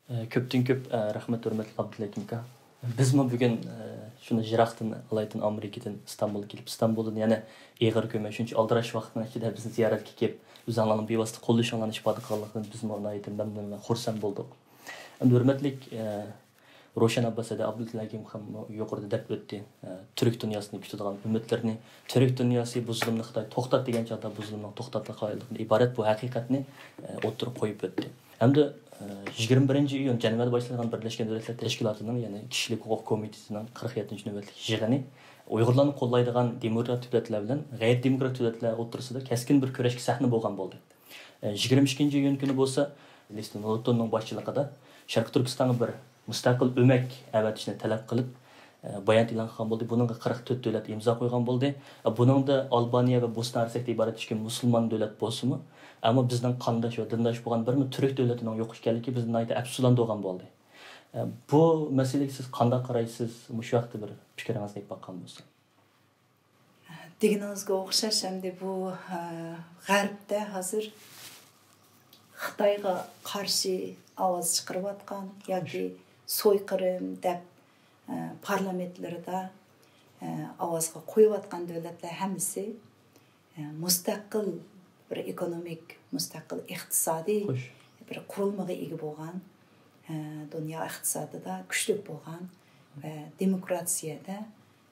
ئە، كۆپتىن كۆپ، ئە، رەھمەت، ھۆرمەتلىك ئابدۇلھەكىم ئاكا. بىزمۇ بۈگۈن، ئە، شۇنى يىراقتىن، ئالايىتىن ئامېرىكىدىن ئىستانبۇلغا كېلىپ، ئىستانبۇلدىن يەنە ئېغىر كۆرمەي شۇنچە ئالدىراش ۋاقىتنىڭ ئىچىدە بىزنى زىيارەتكە كېلىپ، ئۆزۈڭلارنىڭ بىۋاسىتە قوللىشىڭلارنى ئىپادە قىلغانلىقىدىن بىزمۇ ناھايىتى مەمنۇن ۋە خۇرسەن بولدۇق. ئەمدى ھۆرمەتلىك، ئە، روشەن ئابباس ھەدە ئابدۇلھەكىم خانمۇ يۇقىرىدا دەپ ئۆتتى. ئە، تۈرك دۇنياسىنى كۈتىدىغان ئۈمىدلىرىنى، تۈرك دۇنياسى بۇ زۇلۇمنى خىتاي توختات دېگەن چاغدا بۇ زۇلۇمنىڭ توختاتقىلىقىدىن ئىبارەت بۇ ھەقىقەتنى، ئە، ئوتتۇرىغا قويۇپ ئۆتتى. ھەمدە، ئە، يىگىرمە بىرىنچى ئىيۇن جەنۋەدە باشلانغان بىرلەشكەن دۆلەتلەر تەشكىلاتىنىڭ، يەنى كىشىلىك ھوقۇق كومىتېتىنىڭ قىرىق يەتتىنچى نۆۋەتلىك يىغىنى، ئۇيغۇرلارنى قوللايدىغان دېموكرات دۆلەتلەر بىلەن غەيرىي دېموكرات دۆلەتلەر ئوتتۇرىسىدا كەسكىن بىر كۈرەشكە سەھنە بولغان بولدى. ئە، يىگىرمە ئىككىنچى ئىيۇن كۈنى بولسا، لېستون نورتوننىڭ باشچىلىقىدا شەرقىي تۈركىستانغا بىر مۇستەقىل ئۆمەك ئەۋەتىشنى تەلەپ قىلىپ، ئە، بايانات ئېلان قىلغان بولدى. بۇنىڭغا قىرىق تۆت دۆلەت ئىمزا قويغان بولدى. ئە، بۇنىڭدا ئالبانىيە ۋە بوسنا ھەرسەكتە ئىبارەت ئىككى مۇسۇلمان دۆلەت بولسىمۇ، ئەمما بىزنىڭ قانداش ۋە دىنداش بولغان بىرمۇ تۈرك دۆلىتىنىڭ يوق ئىكەنلىكى بىزنى ناھايىتى ئەپسۇسلاندۇرغان بولدى. ئە، بۇ مەسىلىگە سىز قانداق قارايسىز؟ مۇشۇ ھەقتە بىر پىكرىڭىزنى ئېيتىپ باققان بولسا. دېگىنىڭىزگە ئوخشاش، ئەمدى بۇ، ئە، غەربتە ھازىر خىتايغا قارشى ئاۋاز چىقىرىۋاتقان ياكى سويقىرىم دەپ، ئە، پارلامېنتلىرىدا، ئە، ئاۋازغا قويۇۋاتقان دۆلەتلەر ھەممىسى، ئە، مۇستەقىل بىر ئېكونومىك، مۇستەقىل ئىقتىسادىي بىر قۇرۇلمىغا ئىگە بولغان، ئە، دۇنيا ئىقتىسادىدا كۈچلۈك بولغان ۋە دېموكراتىيەدە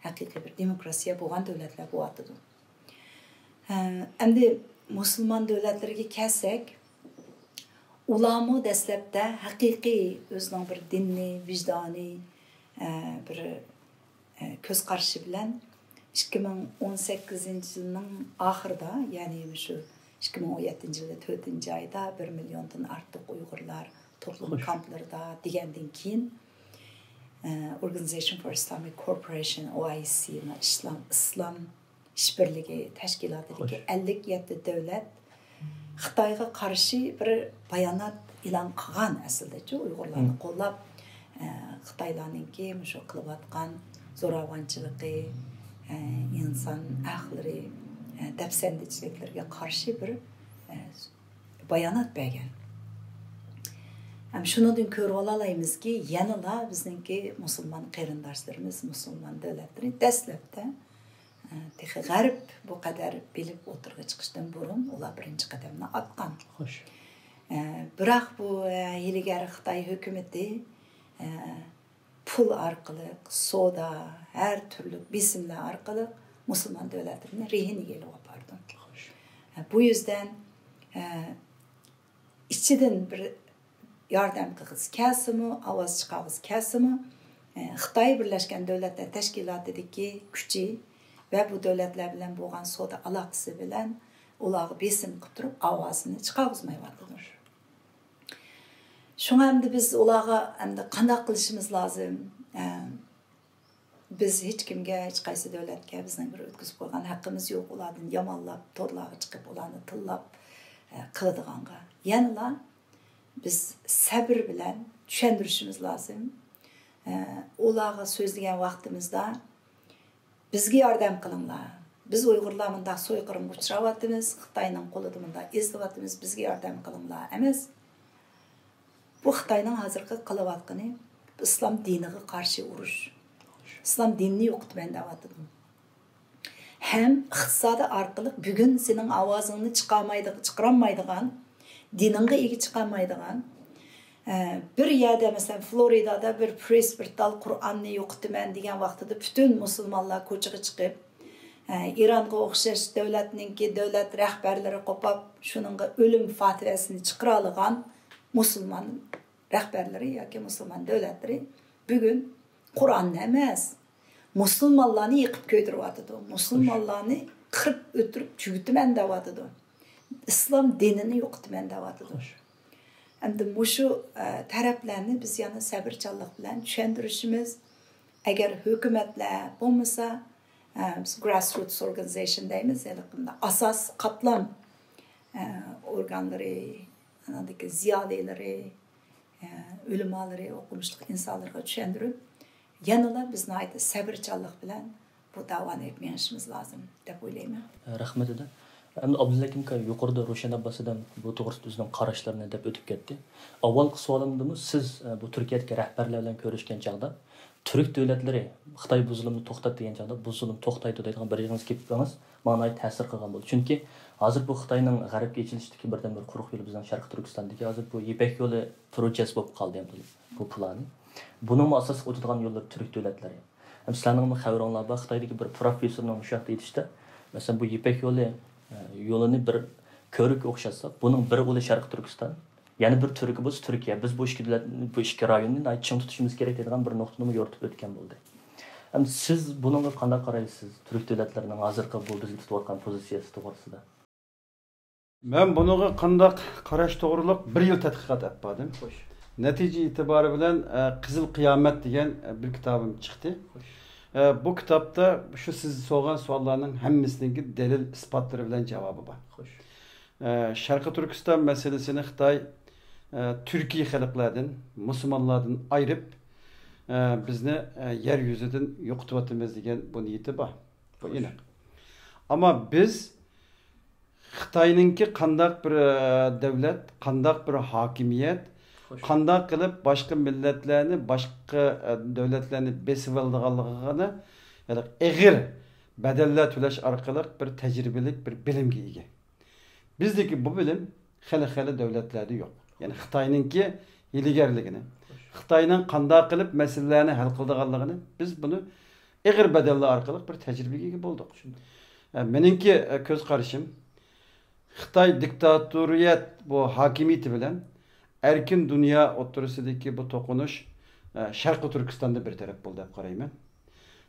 ھەقىقىي بىر دېموكراتىيە بولغان دۆلەتلەر بولۇۋاتىدۇ. ھە، ئەمدى مۇسۇلمان دۆلەتلىرىگە كەلسەك، ئۇلارمۇ دەسلەپتە ھەقىقىي ئۆزىنىڭ بىر دىنىي، ۋىجدانىي، ئە، بىر، ئە، كۆز قارىشى بىلەن ئىككى مىڭ ئون سەككىزىنچى يىلنىڭ ئاخىرىدا، يەنى مۇشۇ ئىككى مىڭ ئون يەتتىنچى يىلى تۆتىنچى ئايدا بىر مىليوندىن ئارتۇق ئۇيغۇرلار توپلۇم كامپلىرىدا دېگەندىن كېيىن، ئە، Organization for Islamic Cooperation، OIC، ئىسلام، ئىسلام ئىشبىرلىكى تەشكىلاتىدىكى ئەللىك يەتتە دۆلەت خىتايغا قارشى بىر بايانات ئېلان قىلغان ئەسلىدىچۇ، ئۇيغۇرلارنى قوللاپ، ئە، خىتايلارنىڭكى مۇشۇ قىلىۋاتقان زوراۋانچىلىقى، ئە، ئىنسان ھەقلىرى، ئە، دەپسەندىچىلىكلىرىگە قارشى بىر، ئە، بايانات بەرگەن. ھەم شۇنىڭدىن كۆرۈۋالالايمىزكى، يەنىلا بىزنىڭكى مۇسۇلمان قېرىنداشلىرىمىز، مۇسۇلمان دۆلەتلىرى دەسلەپتە، ئە، تېخى غەرب بۇ قەدەر بېلىق ئوتتۇرىغا چىقىشتىن بۇرۇن ئۇلار بىرىنچى قەدەمنى ئاتقان. خوش. ئە، بىراق بۇ، ئە، ھىيلىگەر خىتاي ھۆكۈمىتى، ئە، پۇل ئارقىلىق، سودا، ھەر تۈرلۈك بېسىملەر ئارقىلىق مۇسۇلمان دۆلەتلىرىنى رېھىنىگە ئېلىۋاپارىدۇ. خوش. ئە، بۇ يۈزدىن، ئە، ئىچىدىن بىر ياردەم قىلغۇسى كەلسىمۇ، ئاۋاز چىقارغۇسى كەلسىمۇ، ئە، خىتاي بىرلەشكەن دۆلەتلەر تەشكىلاتىدىكى كۈچى ۋە بۇ دۆلەتلەر بىلەن بولغان سودا ئالاقىسى بىلەن ئۇلارغا بېسىم قىلىپ تۇرۇپ ئاۋازىنى چىقارغۇزمايۋاتىدۇ. شۇڭا ئەمدى بىز ئۇلارغا ئەمدى قانداق قىلىشىمىز لازىم؟ ئە، بىز ھېچكىمگە، ھېچقايسى دۆلەتكە بىزنىڭ بىر ئۆتكۈزۈپ قويغان ھەققىمىز يوق، ئۇلاردىن يامانلاپ، تورلارغا چىقىپ، ئۇلارنى تىللاپ، ئە، قىلىدىغانغا. يەنىلا بىز سەبرى بىلەن چۈشەندۈرۈشىمىز لازىم. ئە، ئۇلارغا سۆزلىگەن ۋاقتىمىزدا، بىزگە ياردەم قىلىڭلار. بىز ئۇيغۇرلار مۇنداق سويقىرىمغا ئۇچراۋاتىمىز، خىتاينىڭ قولىدا مۇنداق ئېزىلىۋاتىمىز، بىزگە ياردەم قىلىڭلار ئەمەس. بۇ خىتاينىڭ ھازىرقى قىلىۋاتقىنى ئىسلام دىنىغا قارشى ئۇرۇش. ئىسلام دىنىنى يوقىتىمەن دەۋاتىدۇ. ھەم ئىقتىسادى ئارقىلىق بۈگۈن سېنىڭ ئاۋازىڭنى چىقارمايدىغ-، چىقىرالمايدىغان، دىنىڭغا ئىگە چىقالمايدىغان، ئە، بىر يەردە، مەسىلەن، فلورىدادا بىر پرېسبىتېر قۇرئاننى يوقىتىمەن دېگەن ۋاقتىدا پۈتۈن مۇسۇلمانلار كوچىغا چىقىپ، ئە، ئىرانغا ئوخشاش دۆلەتنىڭكى دۆلەت رەھبەرلىرى قوپاپ، شۇنىڭغا ئۆلۈم فاتىۋەسىنى چىقىرالىغان مۇسۇلمان رەھبەرلىرى ياكى مۇسۇلمان دۆلەتلىرى بۈگۈن قۇرئاننى ئەمەس، مۇسۇلمانلارنى يېقىپ كۆيدۈرۈۋاتىدۇ. مۇسۇلمانلارنى قىرىپ ئۆلتۈرۈپ تۈگىتىمەن دەۋاتىدۇ. ئىسلام دىنىنى يوقىتىمەن دەۋاتىدۇ. خوش. ئەمدى مۇشۇ، ئە، تەرەپلەرنى بىز يەنە سەۋرچانلىق بىلەن چۈشەندۈرۈشىمىز، ئەگەر ھۆكۈمەتلەر بولمىسا، ئە، بىز grassroots organization دەيمىز، ھېلىقى ئاساس قاتلام، ئە، ئورگانلىرى، ئانىڭدىكى زىيالىيلىرى، ئە، ئۆلىمالىرى، ئوقۇمۇشلۇق ئىنسانلىرىغا چۈشەندۈرۈپ، يەنىلا بىز ناھايىتى سەۋرچانلىق بىلەن بۇ داۋانى ئېلىپ مېڭىشىمىز لازىم دەپ ئويلايمەن. رەھمەت، ئەدە. ئەمدى ئابدۇللەك ئاكا، يۇقىرىدا روشەن ئابباس ئادەم بۇ توغرىسىدا ئۆزىنىڭ قاراشلىرىنى دەپ ئۆتۈپ كەتتى. ئاۋۋالقى سوئالىمدىمۇ سىز، ئە، بۇ تۈركىيەدىكى رەھبەرلەر بىلەن كۆرۈشكەن چاغدا، تۈرك دۆلەتلىرى خىتاي بۇ زۇلۇمنى توختات دېگەن چاغدا، بۇ زۇلۇم توختايدۇ دەيدىغان بىر ئېغىز گېپىڭىز ماڭا ناھايىتى تەسىر قىلغان بولدى. چۈنكى ھازىر بۇ خىتاينىڭ غەربكە ئېچىلىشتىكى بىردىنبىر قۇرۇق يولى بىزنىڭ شەرقىي تۈركىستاندىكى ھازىر بۇ يىپەك يولى پروجېكتى بولۇپ قالدى ئەمدى بۇ پىلانى. بۇنىڭمۇ ئاساسلىق ئۆتىدىغان يوللىرى تۈرك دۆلەتلىرى. ھەم سىلەرنىڭمۇ خەۋىرىڭلار بار، خىتايدىكى بىر پروفېسسورنىڭ مۇشۇ ھەقتە ئېيتىشىچە، مەسىلەن، بۇ يىپەك يولى، ئە، يولىنى بىر كۆۋرۈككە ئوخشاتساق، بۇنىڭ بىر ئۇلى شەرقىي تۈركىستان، يەنە بىر تۈركى بولسا تۈركىيە. بىز بۇ ئىككى دۆلەت، بۇ ئىككى رايوننى ناھايىتى چىڭ تۇتۇشىمىز كېرەك دەيدىغان بىر نۇقتىنىمۇ يورۇتۇپ ئۆتكەن بولدى. ئەمدى سىز بۇنىڭغا قانداق قارايسىز؟ تۈرك دۆلەتلىرىنىڭ ھازىرقى بۇ بىزگە تۇتۇۋاتقان پوزىتسىيەسى توغرىسىدا. مەن بۇنىڭغا قانداق قاراش توغرىلىق بىر يىل تەتقىقات ئەپ باردىم. خوش. نەتىجە ئېتىبارى بىلەن، ئە، قىزىل قىيامەت دېگەن، ئە، بىر كىتابىم چىقتى. خوش. ئە، بۇ كىتابتا شۇ سىز سورىغان سوئاللارنىڭ ھەممىسىنىڭكى دەلىل ئىسپاتلىرى بىلەن جاۋابى بار. خوش. ئە، شەرقىي تۈركىستان مەسىلىسىنى خىتاي، ئە، تۈركىي خەلقلەردىن، مۇسۇلمانلاردىن ئايرىپ، ئە، بىزنى، ئە، يەر يۈزىدىن يوقىتىۋاتىمىز دېگەن بۇ نىيىتى بار. بۇ خوش. ئېنىق. ئەمما بىز خىتاينىڭكى قانداق بىر، ئە، دۆلەت، قانداق بىر ھاكىمىيەت، خوش. قانداق قىلىپ باشقا مىللەتلەرنى، باشقا، ئە، دۆلەتلەرنى بېسىۋالىدىغانلىقىغا ئېغىر بەدەللەر تۆلەش ئارقىلىق بىر تەجرىبىلىك بىر بىلىمگە ئىگە. بىزدىكى بۇ بىلىم خېلى-خېلى دۆلەتلەردە يوق. يەنى خىتاينىڭكى ھىيلىگەرلىكىنى، خوش. خىتاينىڭ قانداق قىلىپ مەسىلىلەرنى ھەل قىلىدىغانلىقىنى بىز بۇنى ئېغىر بەدەللەر ئارقىلىق بىر تەجرىبىگە ئىگە بولدۇق. چۈشەندىم. ئە، مېنىڭكى، ئە، كۆز قارىشىم، خىتاي دىكتاتورىيەت بۇ ھاكىمىيىتى بىلەن ئەركىن دۇنيا ئوتتۇرىسىدىكى بۇ توقۇنۇش، ئە، شەرقىي تۈركىستاندا بىر تەرەپ بولدى دەپ قارايمەن.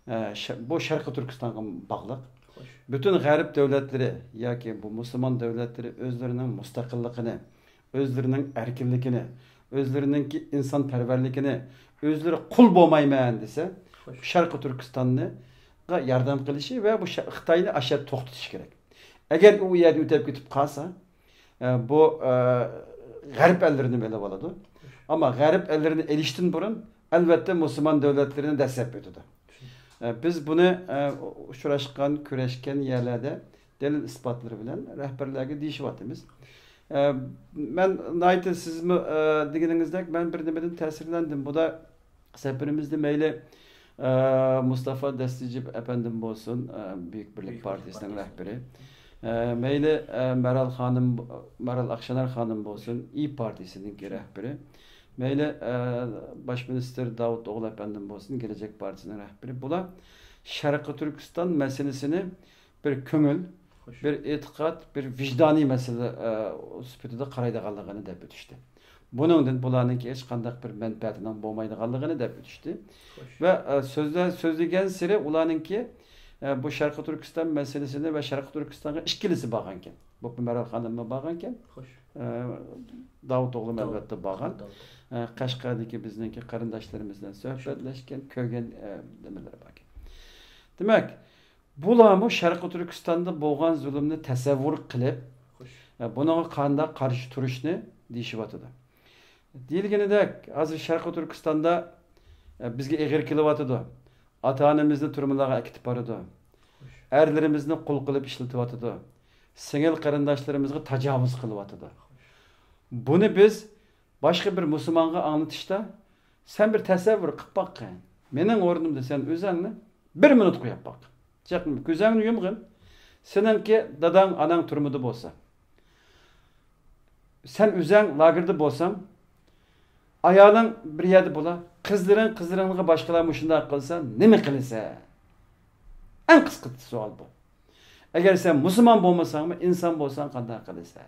ئە، ش-، بۇ شەرقىي تۈركىستانغا باغلىق. خوش. پۈتۈن غەرب دۆلەتلىرى ياكى بۇ مۇسۇلمان دۆلەتلىرى ئۆزلىرىنىڭ مۇستەقىللىقىنى، ئۆزلىرىنىڭ ئەركىنلىكىنى، ئۆزلىرىنىڭكى ئىنسانپەرۋەرلىكىنى، ئۆزلىرى قۇل بولمايمەن دېسە، خوش. شەرقىي تۈركىستانغا ياردەم قىلىشى ۋە بۇ شە-، خىتاينى ئاشۇ يەردە توختىتىشى كېرەك. ئەگەر ئۇ يەردىن ئۆتۈپ كېتىپ قالسا، ئە، بۇ، ئە، غەرب ئەللىرىنى ئېلىپ ئالىدۇ. ئەمما غەرب ئەللىرىنى ئېلىشتىن بۇرۇن، ئەلۋەتتە، مۇسۇلمان دۆلەتلىرىنى دەسسەپ ئۆتىدۇ. ئە، بىز بۇنى، ئە، ئۇچراشقان، كۆرۈشكەن يەرلەردە دەلىل ئىسپاتلىرى بىلەن رەھبەرلەرگە دېيىشىۋاتىمىز. ئە، مەن ناھايىتى سىزمۇ، ئە، دېگىنىڭىزدەك مەن بىر نېمىدىن تەسىرلەندىم. بۇدا سەپىرىمىزدە مەيلى، ئە، مۇستافا دەستىجىپ ئەپەندىم بولسۇن، ئە، بۈيۈك بىرلىك بۈيۈك بىرلىك پارتىيىسىنىڭ پارتىيىسى. رەھبىرى. ئە، مەيلى، ئە، مەرال خانىم، مەرال ئاخشانار خانىم بولسۇن، ئىيى پارتىيىسىنىڭكى رەھبىرى. مەيلى، ئە، باش مىنىستىر داۋۇت ئوغلى ئەپەندىم بولسۇن، كېلەچەك پارتىيىسىنىڭ رەھبىرى. بۇلار شەرقىي تۈركىستان مەسىلىسىنى بىر كۆڭۈل، خوش. بىر ئېتىقاد، بىر ۋىجدانىي مەسىلە، ئە، سۈپىتىدە قارايدىغانلىقىنى دەپ ئۆتۈشتى. بۇنىڭدىن بۇلارنىڭكى ھېچقانداق بىر مەنپەئەتىنىڭ بولمايدىغانلىقىنى دەپ ئۆتۈشتى. خوش. ۋە، ئە، سۆزلە-، سۆزلىگەن سېرى ئۇلارنىڭكى، ئە، بۇ شەرقىي تۈركىستان مەسىلىسىنى ۋە شەرقىي تۈركىستانغا ئىككىلىسى بارغانكەن. بۇ مەرال خانىممۇ بارغانكەن. خوش. ئە، داۋۇت ئوغلىمۇ داۋۇت. ئەلۋەتتە بارغان. داۋۇت. ئە، قەشقەردىكى بىزنىڭكى قېرىنداشلىرىمىز بىلەن سۆھبەتلەشكەن، كۆرگەن، ئە، نېمىلىرى باركەن. دېمەك، بۇلارمۇ شەرقىي تۈركىستاندا بولغان زۇلۇمنى تەسەۋۋۇر قىلىپ، خوش. ئە، بۇنىڭغا قانداق قارشى تۇرۇشنى دېيىشىۋاتىدۇ. دېيىلگىنىدەك، ھازىر شەرقىي تۈركىستاندا، ئە، بىزگە ئېغىر كېلىۋاتىدۇ. ئاتا-ئانىمىزنى تۈرمىلەرگە ئەكېتىپ بارىدۇ. خوش. ئەرلىرىمىزنى قۇل قىلىپ ئىشلىتىۋاتىدۇ. سىڭىل قېرىنداشلىرىمىزغا تاجاۋۇز قىلىۋاتىدۇ. بۇنى بىز باشقا بىر مۇسۇلمانغا ئاڭلىتىشتا، سەن بىر تەسەۋۋۇر قىلىپ باققىن. مېنىڭ ئورنۇمدا سەن ئۆزەڭنى بىر مىنۇت قويۇپ باق. جىق كۆزۈڭنى يۇمغىن. سېنىڭكى داداڭ، ئاناڭ تۈرمىدە بولسا، سەن ئۆزەڭ لاگېردا بولساڭ، ئايالىڭ بىر يەردە بولا، قىزلىرىڭ، قىزلىرىڭغا باشقىلار مۇشۇنداق قىلسا، نېمە قىلىسەن؟ ئەڭ قىسقا سوئال بۇ. ئەگەر سەن مۇسۇلمان بولمىساڭمۇ، ئىنسان بولساڭ، قانداق قىلىسەن؟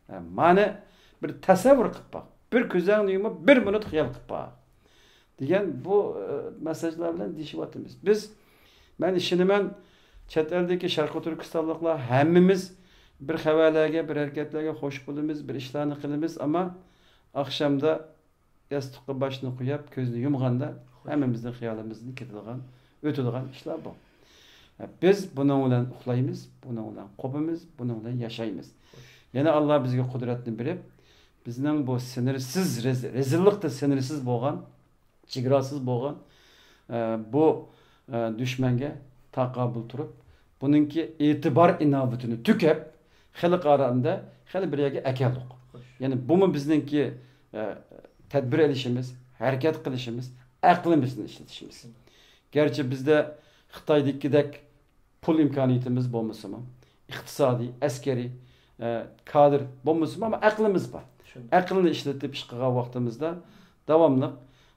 ھە، مانا بىر تەسەۋۋۇر قىلىپ باق. بىر كۆزۈڭنى يۇمۇپ، بىر مىنۇت خىيال قىلىپ باق. دېگەن بۇ، ئە، مەسساژلار بىلەن دېيىشىۋاتىمىز. بىز، مەن ئىشىنىمەن، چەت ئەلدىكى شەرقىي تۈركىستانلىقلار ھەممىمىز بىر خەۋەرلەرگە، بىر ھەرىكەتلەرگە خوش بولىمىز، بىر ئىشلارنى قىلىمىز، ئەمما ئاخشامدا ياستۇققا باشنى قويۇپ، كۆزنى يۇمغاندا خوش. ھەممىمىزنىڭ خىيالىمىزدىن كېتىدىغان، ئۆتىدىغان ئىشلار بۇ. بىز بۇنىڭ بىلەن ئۇخلايمىز، بۇنىڭ بىلەن قوپىمىز، بۇنىڭ بىلەن ياشايمىز. خوش. يەنە ئاللا بىزگە قۇدرەتنى بېرىپ، بىزنىڭ بۇ سىنىرسىز، رەز-، رەزىللىقتا سىنىرسىز بولغان، چېگراسىز بولغان، ئە، بۇ، ئە، دۈشمەنگە تاقابىل تۇرۇپ، بۇنىڭكى ئېتىبار ئىناۋىتىنى تۈگەپ، خەلقئارانى خېلى بىر يەرگە ئەكەلدۇق. خوش. يەنى بۇمۇ بىزنىڭكى، ئە، تەدبىر ئېلىشىمىز، ھەرىكەت قىلىشىمىز، ئەقلىمىزنى ئىشلىتىشىمىز. گەرچە بىزدە خىتايدىكىدەك پۇل ئىمكانىيىتىمىز بولمىسىمۇ، ئىقتىسادىي، ئەسكىرىي، ئە، كادىر بولمىسىمۇ، ئەمما ئەقلىمىز بار. چۈشەندىم. ئەقىلنى ئىشلىتىپ ئىش قىلغان ۋاقتىمىزدا داۋاملىق،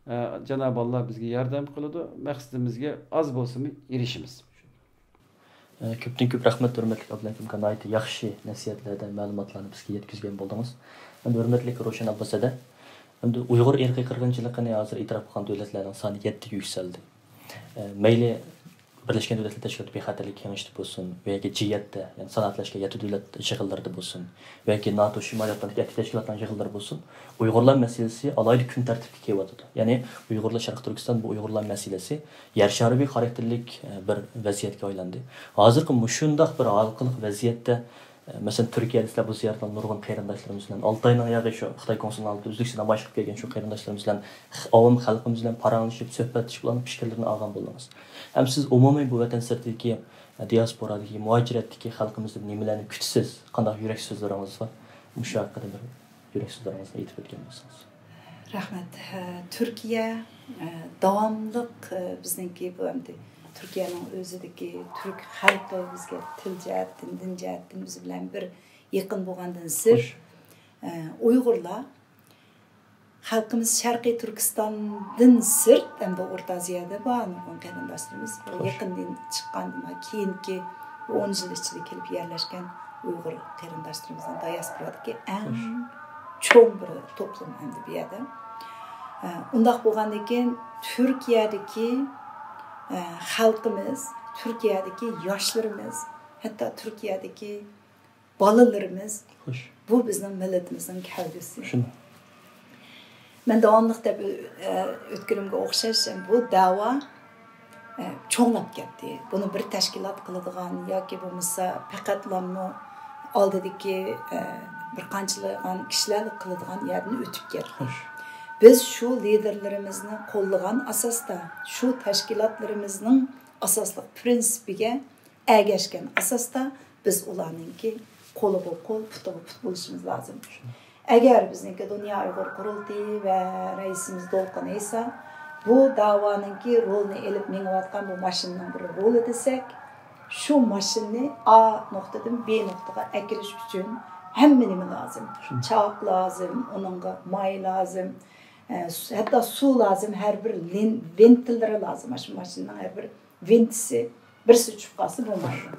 ئە، جانابى ئاللا بىزگە ياردەم قىلىدۇ، مەقسىتىمىزگە ئاز بولسىمۇ ئېرىشىمىز. ئە، كۆپتىن كۆپ رەھمەت، ھۆرمەتلىك ئابلىكىم ئاكا، ناھايىتى ياخشى نەسىھەتلەردە مەلۇماتلارنى بىزگە يەتكۈزگەن بولدىڭىز. ئەمدى ھۆرمەتلىك روشەن ئابلىزادە، ئەمدى ئۇيغۇر ئىرقىي قىرغىنچىلىقىنى ھازىر ئېتىراپ قىلغان دۆلەتلەرنىڭ سانى يەتتىگە يۈكسەلدى. ئە، مەيلى بىرلەشكەن دۆلەتلەر تەشكىلاتى بىخەتەرلىك كېڭىشىدە بولسۇن، ياكى جى يەتتە، يەنى سانائەتلەشكەن يەتتە دۆلەت يىغىنلىرىدا بولسۇن، ياكى ناتو شىمالىي ئاتلانتىك ئەھدى تەشكىلاتىنىڭ يىغىنلىرى بولسۇن، ئۇيغۇرلار مەسىلىسى ئالاھىدە كۈن تەرتىپكە كېلىۋاتىدۇ. يەنى ئۇيغۇرلار، شەرقىي تۈركىستان، بۇ ئۇيغۇرلار مەسىلىسى يەر شارىۋى خاراكتېرلىك، ئە، بىر ۋەزىيەتكە ئايلاندى. ھازىرقى مۇشۇنداق بىر ھالقىلىق ۋەزىيەتتە، ئە، مەسىلەن، تۈركىيەدە سىلەر بۇ زىيارەتتە نۇرغۇن قېرىنداشلىرىمىز بىلەن، ئالتە ئاينىڭ ياغى شۇ خىتاي كونسۇلىنىڭ ئالدىدا ئۈزلۈكسىز نامايىش قىلىپ كەلگەن شۇ قېرىنداشلىرىمىز بىلەن، ئاۋام خەلقىمىز بىلەن پاراڭلىشىپ، سۆھبەتلىشىپ، ئۇلارنىڭ پىكىرلىرىنى ئالغان بولدىڭىز. ھەم سىز ئومۇمىي بۇ ۋەتەن سىرتىدىكى، دىياسپورادىكى، مۇھاجىرەتتىكى خەلقىمىزدىن نېمىلەرنى كۈتىسىز؟ قانداق يۈرەك سۆزلىرىڭىز بار؟ مۇشۇ ھەققىدە بىر يۈرەك سۆزلىرىڭىزنى ئېيتىپ ئۆتكەن بولسىڭىز. رەھمەت. ھە، تۈركىيە، ھە، داۋاملىق، ھە، بىزنىڭكى بۇ ئەمدى تۈركىيەنىڭ ئۆزىدىكى تۈرك خەلقى بىزگە تىل جەھەتتىن، دىن جەھەتتىن بىز بىلەن بىر يېقىن بولغاندىن سىرت، خوش. ھە، ئۇيغۇرلار خەلقىمىز شەرقىي تۈركىستاندىن سىرت، ئەمدى ئورتا ئازىيادا بار نۇرغۇن قېرىنداشلىرىمىز. خوش. يېقىندىن چىققان، كېيىنكى بۇ ئون يىل ئىچىدە كېلىپ يەرلەشكەن ئۇيغۇر قېرىنداشلىرىمىزنىڭ دىياسپورادىكى ئەڭ خوش. چوڭ بىر توپلۇم ئەمدى بۇ يەردە. ئە، ئۇنداق بولغاندىن كېيىن تۈركىيەدىكى، ئە، خەلقىمىز، تۈركىيەدىكى ياشلىرىمىز، ھەتتا تۈركىيەدىكى بالىلىرىمىز، خوش. بۇ بىزنىڭ مىللىتىمىزنىڭ كەلگۈسى. شۇنداق. مەن داۋاملىق دەپ ئۆ-، ئە، ئۆتكىنىمگە ئوخشاش، بۇ دەۋا، ئە، چوڭلاپ كەتتى. بۇنى بىر تەشكىلات قىلىدىغان ياكى بولمىسا پەقەتلاممۇ ئالدىدىكى، ئە، بىر قانچىلىغان كىشىلەر قىلىدىغان يەردىن ئۆتۈپ كەتتى. خوش. بىز شۇ لىدېرلىرىمىزنى قوللىغان ئاساستا، شۇ تەشكىلاتلىرىمىزنىڭ ئاساسلىق پىرىنسىپىگە ئەگەشكەن ئاساستا بىز ئۇلارنىڭكى قولىغا قول، پۇتىغا پۇت بولۇشىمىز لازىم. ئەگەر بىزنىڭكى دۇنيا ئۇيغۇر قۇرۇلتىيى ۋە رەئىسىمىز دولقۇن ئەيسا بۇ داۋانىڭكى رولىنى ئېلىپ مېڭىۋاتقان بۇ ماشىنىنىڭ بىر رولى دېسەك، شۇ ماشىنىنى ئا نۇقتىدىن بې نۇقتىغا ئەكىرىش ئۈچۈن ھەممە نېمە لازىم. شۇ. چاق لازىم، ئۇنىڭغا ماي لازىم، ئە، سۇ، ھەتتا سۇ لازىم، ھەر بىر لىن-، ۋېنتىللىرى لازىم. شۇ ماشىنىنىڭ ھەر بىر ۋېنتىسى بىرسى چۈشۈپ قالسا بولمايدۇ.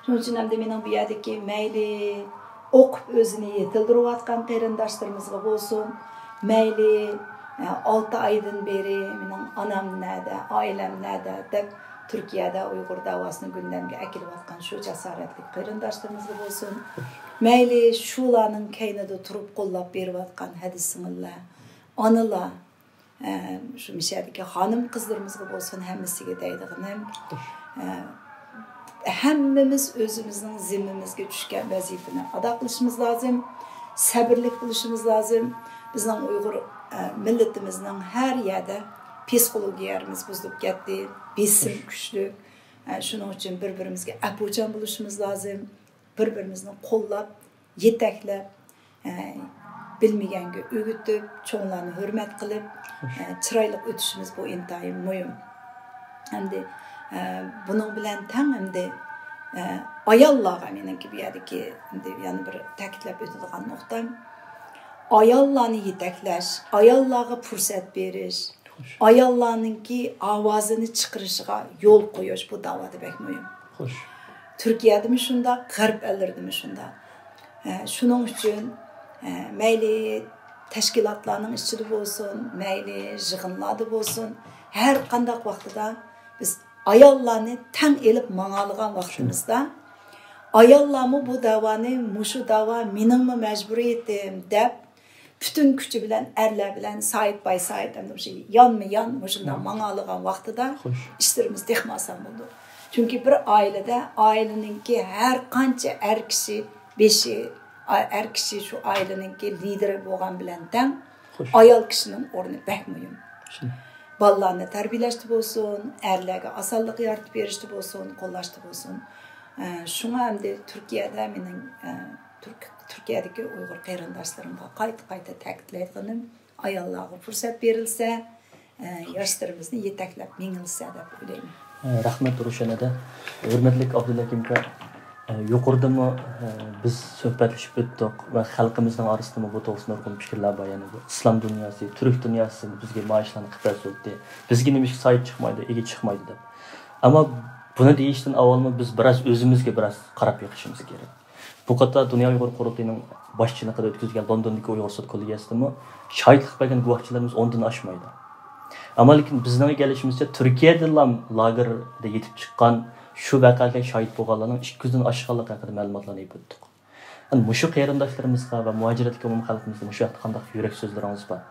شۇنىڭ ئۈچۈن ئەمدى مېنىڭ بۇ يەردىكى مەيلى ئوقۇپ ئۆزىنى يېتىلدۈرۈۋاتقان قېرىنداشلىرىمىزغا بولسۇن، مەيلى، ئە، ئالتە ئايدىن بېرى مېنىڭ ئانام نەدە، ئائىلەم نەدە دەپ تۈركىيەدە ئۇيغۇر دەۋاسىنى گۈندەمگە ئەكېلىۋاتقان شۇ جاسارەتلىك قېرىنداشلىرىمىزغا بولسۇن، مەيلى شۇلارنىڭ كەينىدە تۇرۇپ قوللاپ بېرىۋاتقان ھەدە سىڭىللار، ئانىلار، ئە، شۇ مىشەدىكى خانىم قىزلىرىمىزغا بولسۇن، ھەممىسىگە دەيدىغىنىم، ئە، ھەممىمىز ئۆزىمىزنىڭ زىممىمىزگە چۈشكەن ۋەزىپىنى ئادا قىلىشىمىز لازىم، سەبرلىك بولۇشىمىز لازىم. بىزنىڭ ئۇيغۇر، ئە، مىللىتىمىزنىڭ ھەر يەردە پسىخولوگىيەمىز بۇزۇلۇپ كەتتى، بېسىم كۈچلۈك. ئە، شۇنىڭ ئۈچۈن بىر-بىرىمىزگە ئەپۇچان بولۇشىمىز لازىم. بىر-بىرىمىزنى قوللاپ، يېتەكلەپ، ئە، بىلمىگەنگە ئۆگىتىپ، چوڭلارنى ھۆرمەت قىلىپ، ئە، چىرايلىق ئۆتۈشىمىز بۇ ئىنتايىن مۇھىم. ئەمدى، ئە، بۇنىڭ بىلەن تەڭ ئەمدى، ئە، ئاياللارغا مېنىڭكى بۇ يەردىكى ئەمدى يەنە بىر تەكىتلەپ ئۆتىدىغان نۇقتام، ئاياللارنى يېتەكلەش، ئاياللارغا پۇرسەت بېرىش، ئاياللارنىڭكى ئاۋازىنى چىقىرىشىغا يول قويۇش بۇ داۋادا بەك مۇھىم. خوش. تۈركىيەدىمۇ شۇنداق، غەرب ئەللىرىدىمۇ شۇنداق. ئە، شۇنىڭ ئۈچۈن، ئە، مەيلى تەشكىلاتلارنىڭ ئىچىدە بولسۇن، مەيلى يىغىنلاردا بولسۇن، ھەر قانداق ۋاقتىدا بىز ئاياللارنى تەڭ ئېلىپ ماڭالىغان ۋاقتىمىزدا، ئاياللارمۇ بۇ داۋانى، مۇشۇ داۋا مېنىڭمۇ مەجبۇرىيىتىم دەپ، پۈتۈن كۈچى بىلەن ئەرلەر بىلەن سايد باي سايد، ئەمدى مۇشۇ يانمۇ يان مۇشۇنداق ماڭالىغان ۋاقتىدا خوش. ئىشلىرىمىز تېخىمۇ ئاسان بولىدۇ. چۈنكى بىر ئائىلىدە ئائىلىنىڭكى ھەر قانچە ئەر كىشى بېشى، ئا-، ئەر كىشى شۇ ئائىلىنىڭكى لىدىرى بولغان بىلەن تەڭ، خوش. ئايال كىشىنىڭ ئورنى بەك مۇھىم. شۇنداق. بالىلارنى تەربىيەلەشتە بولسۇن، ئەرلەرگە ئاسانلىق يارىتىپ بېرىشتە بولسۇن، قوللاشتا بولسۇن. ئە، شۇڭا ئەمدى تۈركىيەدە مېنىڭ، ئە، تۈرك-، تۈركىيەدىكى ئۇيغۇر قېرىنداشلىرىمغا قايتا-قايتا تەكىتلەيدىغىنىم، ئاياللارغا پۇرسەت بېرىلسە، ئە، ياشلىرىمىزنى يېتەكلەپ مېڭىلسە دەپ ئويلايمەن. ئە، رەھمەت، روشەن ھەدە. ھۆرمەتلىك ئابدۇللا ئاكا، ئە، يۇقىرىدىمۇ، ئە، بىز سۆھبەتلىشىپ ئۆتتۇق ۋە خەلقىمىزنىڭ ئارىسىدىمۇ بۇ توغرىسىدا نۇرغۇن پىكىرلەر بار. يەنى بۇ ئىسلام دۇنياسى، تۈرك دۇنياسى بىزگە مائاشلارنى قىلىپ بەرسۇن، بىزگە نېمىشقا ساھىب چىقمايدۇ، ئىگە چىقمايدۇ دەپ. ئەمما بۇنى دېيىشتىن ئاۋۋالمۇ بىز بىراز ئۆزىمىزگە بىراز قاراپ بېقىشىمىز كېرەك. بۇ قېتىم دۇنيا ئۇيغۇر قۇرۇلتىيىنىڭ باشچىلىقىدا ئۆتكۈزگەن لوندوندىكى ئۇيغۇر سوت كوللېگىيەسىدىمۇ شاھىتلىق بەرگەن گۇۋاھچىلىرىمىز ئوندىن ئاشمايدۇ. ئەمما لېكىن بىزنىڭ ئىگىلىشىمىزچە، تۈركىيەدىلا لاگېردا يېتىپ چىققان، شۇ ۋەقەگە شاھىت بولغانلارنىڭ ئىككى يۈزدىن ئاشقانلىقى ھەققىدە مەلۇماتلارنى ئېلىپ ئۆتتۇق. ئەمدى مۇشۇ قېرىنداشلىرىمىزغا ۋە مۇھاجىرەتتىكى ئومۇم خەلقىمىزگە مۇشۇ ھەقتە قانداق يۈرەك سۆزلىرىڭىز بار؟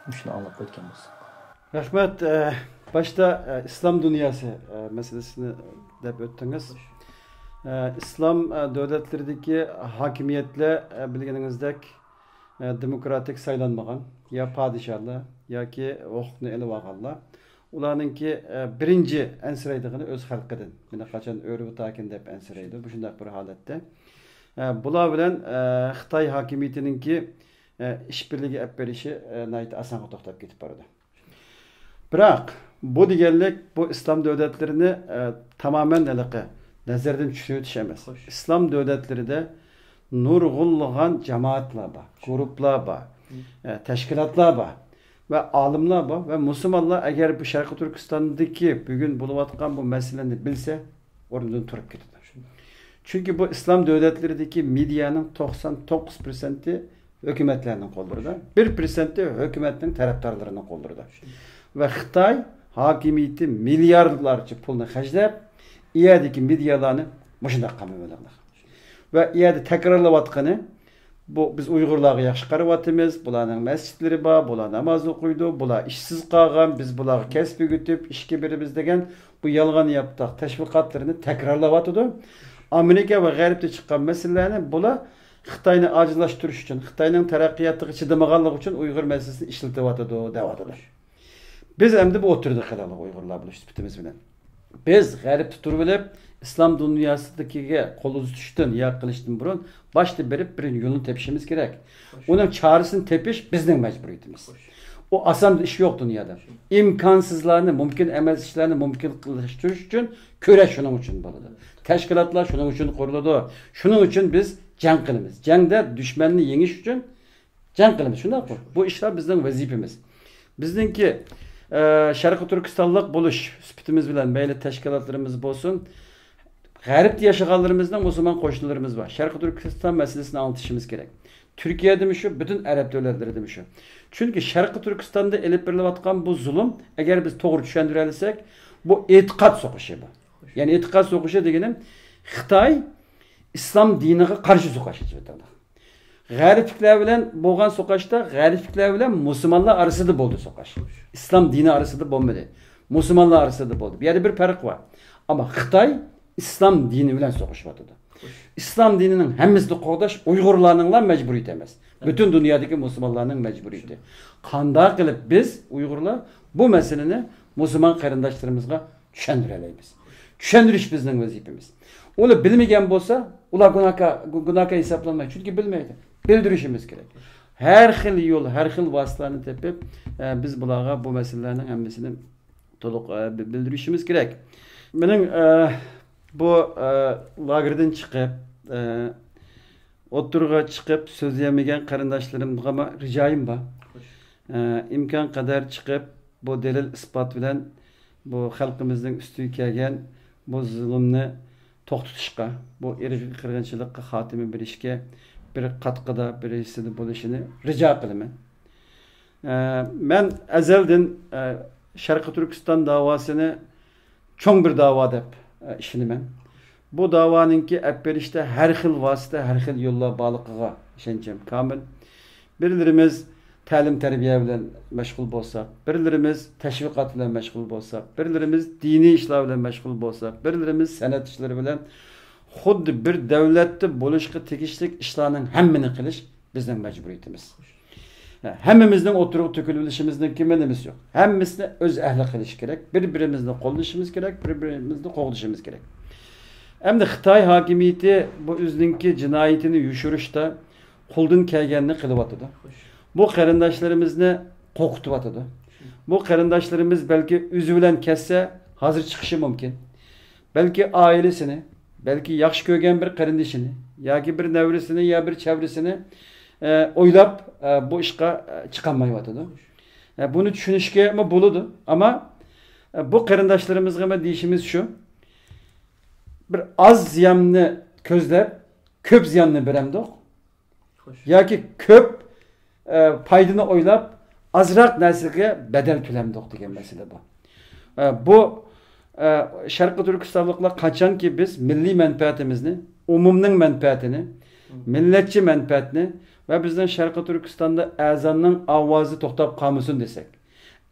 مۇشۇنى ئاڭلاپ ئۆتكەن بولساق. رەھمەت. ئە، باشتا، ئە، ئىسلام دۇنياسى، ئە، مەسىلىسىنى دەپ ئۆتتىڭىز. ئە، ئىسلام، ئە، دۆلەتلىرىدىكى ھاكىمىيەتلەر، ئە، بىلگىنىڭىزدەك، ئە، دېموكراتىك سايلانمىغان يا پادىشاھلار ياكى ھوقۇقنى ئېلىۋالغانلار. ئۇلارنىڭكى، ئە، بىرىنچى ئەنسىرەيدىغىنى ئۆز خەلقىدىن. مېنى قاچان ئۆرۈۋېتاركىن دەپ ئەنسىرەيدۇ. مۇشۇنداق بىر ھالەتتە. ئە، بۇلار بىلەن، ئە، خىتاي ھاكىمىيىتىنىڭكى، ئە، ئىشبىرلىكى ئەپ بېرىشى، ئە، ناھايىتى ئاسانغا توختاپ كېتىپ بارىدۇ. بىراق، بۇ دېگەنلىك، بۇ ئىسلام دۆلەتلىرىنى، ئە، تامامەن ھېلىقى نەزەردىن چۈشۈرۈۋېتىش ئەمەس. خوش. ئىسلام دۆلەتلىرىدە نۇرغۇنلىغان جامائەتلەر بار، گۇرۇپپىلار بار، مم. ئە، تەشكىلاتلار بار ۋە ئالىملار بار ۋە مۇسۇلمانلار ئەگەر بۇ شەرقىي تۈركىستاندىكى بۈگۈن بولۇۋاتقان بۇ مەسىلىنى بىلسە، ئورنىدىن تۇرۇپ كېتىدۇ. چۈنكى بۇ ئىسلام دۆلەتلىرىدىكى مېدىيانىڭ توقسان توققۇز پىرسەنتى ھۆكۈمەتلەرنىڭ قوللىرىدا، بىر پىرسەنتى ھۆكۈمەتنىڭ تەرەپدارلىرىنىڭ قوللىرىدا. ۋە خىتاي ھاكىمىيىتى مىلياردلارچە پۇلنى خەجلەپ، ئۇ يەردىكى مېدىيالارنى مۇشۇنداق قامىۋالغان. ۋە ئۇ يەردە تەكرارلاۋاتقىنى، بۇ، بىز ئۇيغۇرلارغا ياخشى قارىۋاتىمىز، بۇلارنىڭ مەسچىتلىرى بار، بۇلار ناماز ئوقۇيدۇ، بۇلار ئىشسىز قالغان، بىز بۇلارغا كەسىپ ئۆگىتىپ، ئىشكە بېرىمىز دېگەن بۇ يالغان ياپتاق تەشۋىقاتلىرىنى تەكرارلاۋاتىدۇ. ئامېرىكا ۋە غەربتە چىققان مەسىلىلەرنى بۇلار خىتاينى ئاجىزلاشتۇرۇش ئۈچۈن، خىتاينىڭ تەرەققىياتىغا چىدىمىغانلىقى ئۈچۈن ئۇيغۇر مەسىلىسىنى ئىشلىتىۋاتىدۇ، دەۋاتىدۇ. بىز ئەمدى بۇ ئوتتۇرىدا قېلىڭلار ئۇيغۇرلار بولۇش سۈپىتىمىز بىلەن. بىز غەربتە تۇرۇۋېلىپ، ئىسلام دۇنياسىدىكىگە قول ئۇزىتىشتىن يا قىلىشتىن بۇرۇن، باشتا بېرىپ بىر يولنى تېپىشىمىز كېرەك. خوش. ئۇنىڭ چارىسىنى تېپىش بىزنىڭ مەجبۇرىيىتىمىز. خوش. ئۇ ئاسان ئىش يوق دۇنيادا. خوش. ئىمكانسىزلارنى، مۇمكىن ئەمەس ئىشلارنى مۇمكىن قىلىشتۇرۇش ئۈچۈن كۈرەش شۇنىڭ ئۈچۈن بولىدۇ. تەشكىلاتلار شۇنىڭ ئۈچۈن قۇرۇلىدۇ. شۇنىڭ ئۈچۈن بىز جەڭ قىلىمىز. جەڭدە دۈشمەننى يېڭىش ئۈچۈن جەڭ قىلىمىز، شۇنداقمۇ؟ بۇ ئىشلار بىزنىڭ ۋەزىپىمىز. بىزنىڭكى، ئە، شەرقىي تۈركىستانلىق بولۇش سۈپىتىمىز بىلەن مەيلى تەشكىلاتلىرىمىز بولسۇن، غەربتە ياشىغانلىرىمىزنىڭ مۇسۇلمان قوشنىلىرىمىز بار. شەرقىي تۈركىستان مەسىلىسىنى ئاڭلىتىشىمىز كېرەك. تۈركىيەدىمۇ شۇ، پۈتۈن ئەرەب دۆلەتلىرىدىمۇ شۇ. چۈنكى شەرقىي تۈركىستاندا ئېلىپ بېرىلىۋاتقان بۇ زۇلۇم، ئەگەر بىز توغرا چۈشەندۈرەلىسەك، بۇ ئېتىقاد سوقۇشى بۇ. يەنى ئېتىقاد سوقۇشى دېگىنىم، خىتاي ئىسلام دىنىغا قارشى سوقۇش. غەربلىكلەر بىلەن بولغان سوقۇشتا غەربلىكلەر بىلەن مۇسۇلمانلار ئارىسىدا بولدى سوقۇش. ئىسلام دىنى ئارىسىدا بولمىدى. مۇسۇلمانلار ئارىسىدا بولدى. بۇ يەردە بىر پەرق بار. ئەمما خىتاي ئىسلام دىنى بىلەن سوقۇشۇۋاتىدۇ. ئىسلام دىنىنىڭ ھەممىسىنى قوغداش ئۇيغۇرلارنىڭلا مەجبۇرىيىتى ئەمەس. پۈتۈن دۇنيادىكى مۇسۇلمانلارنىڭ مەجبۇرىيىتى. قانداق قىلىپ بىز ئۇيغۇرلار بۇ مەسىلىنى مۇسۇلمان قېرىنداشلىرىمىزغا چۈشەندۈرەلەيمىز. چۈشەندۈرۈش بىزنىڭ ۋەزىپىمىز. ئۇلار بىلمىگەن بولسا، ئۇلار گۇناھكار، گۇ-، گۇناھكار ھېسابلانمايدۇ. چۈنكى بىلمەيدۇ. بىلدۈرۈشىمىز كېرەك. ھەر خىل يول، ھەر خىل ۋاسىتىلەرنى تېپىپ، ئە، بىز بۇلارغا بۇ مەسىلىلەرنىڭ ھەممىسىنى تولۇق، ئە، بىل-، بىلدۈرۈشىمىز كېرەك. مېنىڭ، ئە، بۇ، ئە، لاگېردىن چىقىپ، ئە، ئوتتۇرىغا چىقىپ سۆزلىيەلمىگەن قېرىنداشلىرىمغىمۇ رىجايىم بار. خوش. ئە، ئىمكان قەدەر چىقىپ، بۇ دەلىل ئىسپات بىلەن بۇ خەلقىمىزنىڭ ئۈستىگە كەلگەن بۇ زۇلۇمنى توختىتىشقا، بۇ ئىرقىي قىرغىنچىلىققا خاتىمە بېرىشكە بىر قاتقىدا، بىر ھەسسىدە بولۇشىنى رىجا قىلىمەن. ئە، مەن ئەزەلدىن، ئە، شەرقىي تۈركىستان داۋاسىنى چوڭ بىر داۋا دەپ، ئە، ئىشىنىمەن. بۇ داۋانىڭكى ئەپ بېرىشتە ھەر خىل ۋاسىتە، ھەر خىل يوللار بارلىقىغا ئىشەنچىم كامىل. بىرلىرىمىز تەلىم-تەربىيە بىلەن مەشغۇل بولساق، بىرلىرىمىز تەشۋىقات بىلەن مەشغۇل بولساق، بىرلىرىمىز دىنىي ئىشلار بىلەن مەشغۇل بولساق، بىرلىرىمىز سەنئەت ئىشلىرى بىلەن، خۇددى بىر دەۋلەتتە بولۇشقا تېگىشلىك ئىشلارنىڭ ھەممىنى قىلىش بىزنىڭ مەجبۇرىيىتىمىز. ھەممىمىزنىڭ ئوتتۇرىغا تۆكۈلۈۋېلىشىمىزنىڭكى مەنىمىز يوق. ھەممىسىنى ئۆز ئەھلى قىلىش كېرەك. بىر-بىرىمىزنى قوللىشىمىز كېرەك، بىر-بىرىمىزنى قوغدىشىمىز كېرەك. ئەمدى خىتاي ھاكىمىيىتى بۇ ئۆزىنىڭكى جىنايىتىنى يوشۇرۇشتا قولدىن كەلگەننى قىلىۋاتىدۇ. بۇ قېرىنداشلىرىمىزنى قورقۇتۇۋاتىدۇ. بۇ قېرىنداشلىرىمىز بەلكى ئۆزى بىلەن كەتسە، ھازىر چىقىشى مۇمكىن. بەلكى ئائىلىسىنى، بەلكى ياخشى كۆرگەن بىر قېرىندىشىنى ياكى بىر نەۋرىسىنى يا بىر چەۋرىسىنى، ئە، ئويلاپ، ئە، بۇ ئىشقا، ئە، چىقالمايۋاتىدۇ. ئە، بۇنى چۈشىنىشكىمۇ بولىدۇ. ئەمما، ئە، بۇ قېرىنداشلىرىمىزغا مەن دېيىشىمىز شۇ، بىر ئاز زىياننى كۆزلەپ، كۆپ زىياننى بېرەمدۇق؟ خوش. ياكى كۆپ، ئە، پايدىنى ئويلاپ، ئازراق نەرسىگە بەدەل تۆلەمدۇق دېگەن مەسىلە بۇ. ئە، بۇ، ئە، شەرقىي تۈركىستانلىقلار قاچانكى بىز مىللىي مەنپەئەتىمىزنى، ئومۇمنىڭ مەنپەئەتىنى، مىللەتچى مەنپەئەتنى ۋە بىزنىڭ شەرقىي تۈركىستاندا ئەزاننىڭ ئاۋازى توختاپ قالمىسۇن دېسەك،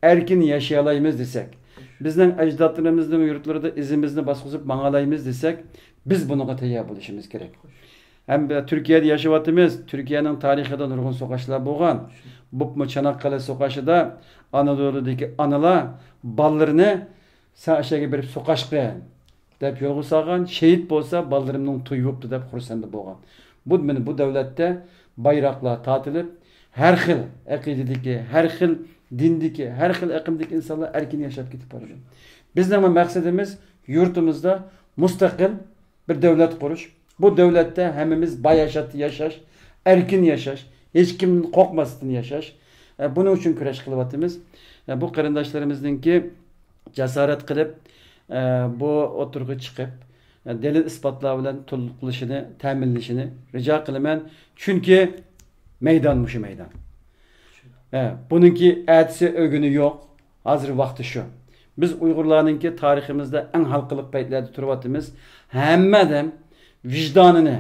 ئەركىن ياشىيالايمىز دېسەك، بىزنىڭ ئەجدادلىرىمىزنىڭ يۇرتلىرىدا ئىزىمىزنى باسقۇزۇپ ماڭالايمىز دېسەك، بىز بۇنىڭغا تەييار بولۇشىمىز كېرەك. ھەم تۈركىيەدە ياشاۋاتىمىز. تۈركىيەنىڭ تارىخىدا نۇرغۇن سوقاشلار بولغان. بولۇپمۇ چاناققالە سوقاشىدا ئانادولۇدىكى ئانىلار بالىلىرىنى، «سەن ئاشۇ يەرگە بېرىپ سوقاشقىن» دەپ يولغا سالغان. شېھىت بولسا، «بالىلىرىمنىڭ تويى بوپتۇ» دەپ خۇرسەندە بولغان. بۇ، مانا بۇ دۆلەتتە بايراقلار تارتىلىپ، ھەر خىل ئەقىدىدىكى، ھەر خىل دىندىكى، ھەر خىل ئېقىمدىكى ئىنسانلار ئەركىن ياشاپ كېتىپ بارىدۇ. بىزنىڭ مەقسىتىمىز يۇرتىمىزدا مۇستەقىل بىر دۆلەت قۇرۇش. بۇ دۆلەتتە ھەممىمىز باياشات ياشاش، ئەركىن ياشاش، ھېچكىمدىن قورقماستىن ياشاش. ئە، بۇنىڭ ئۈچۈن كۈرەش قىلىۋاتىمىز. ئە، بۇ قېرىنداشلىرىمىزنىڭكى جاسارەت قىلىپ، ئە، بۇ ئوتتۇرىغا چىقىپ، ئە، دەلىل ئىسپاتلار بىلەن تولۇقلىشىنى، تەمىنلىشىنى رىجا قىلىمەن. چۈنكى مەيدان مۇشۇ مەيدان. ئە، بۇنىڭكى ئەتىسى ئۆگۈنى يوق. ھازىر ۋاقتى شۇ. بىز ئۇيغۇرلارنىڭكى تارىخىمىزدا ئەڭ ھالقىلىق پەيتلەردە تۇرۇۋاتىمىز. ھەممە ئادەم ۋىجدانىنى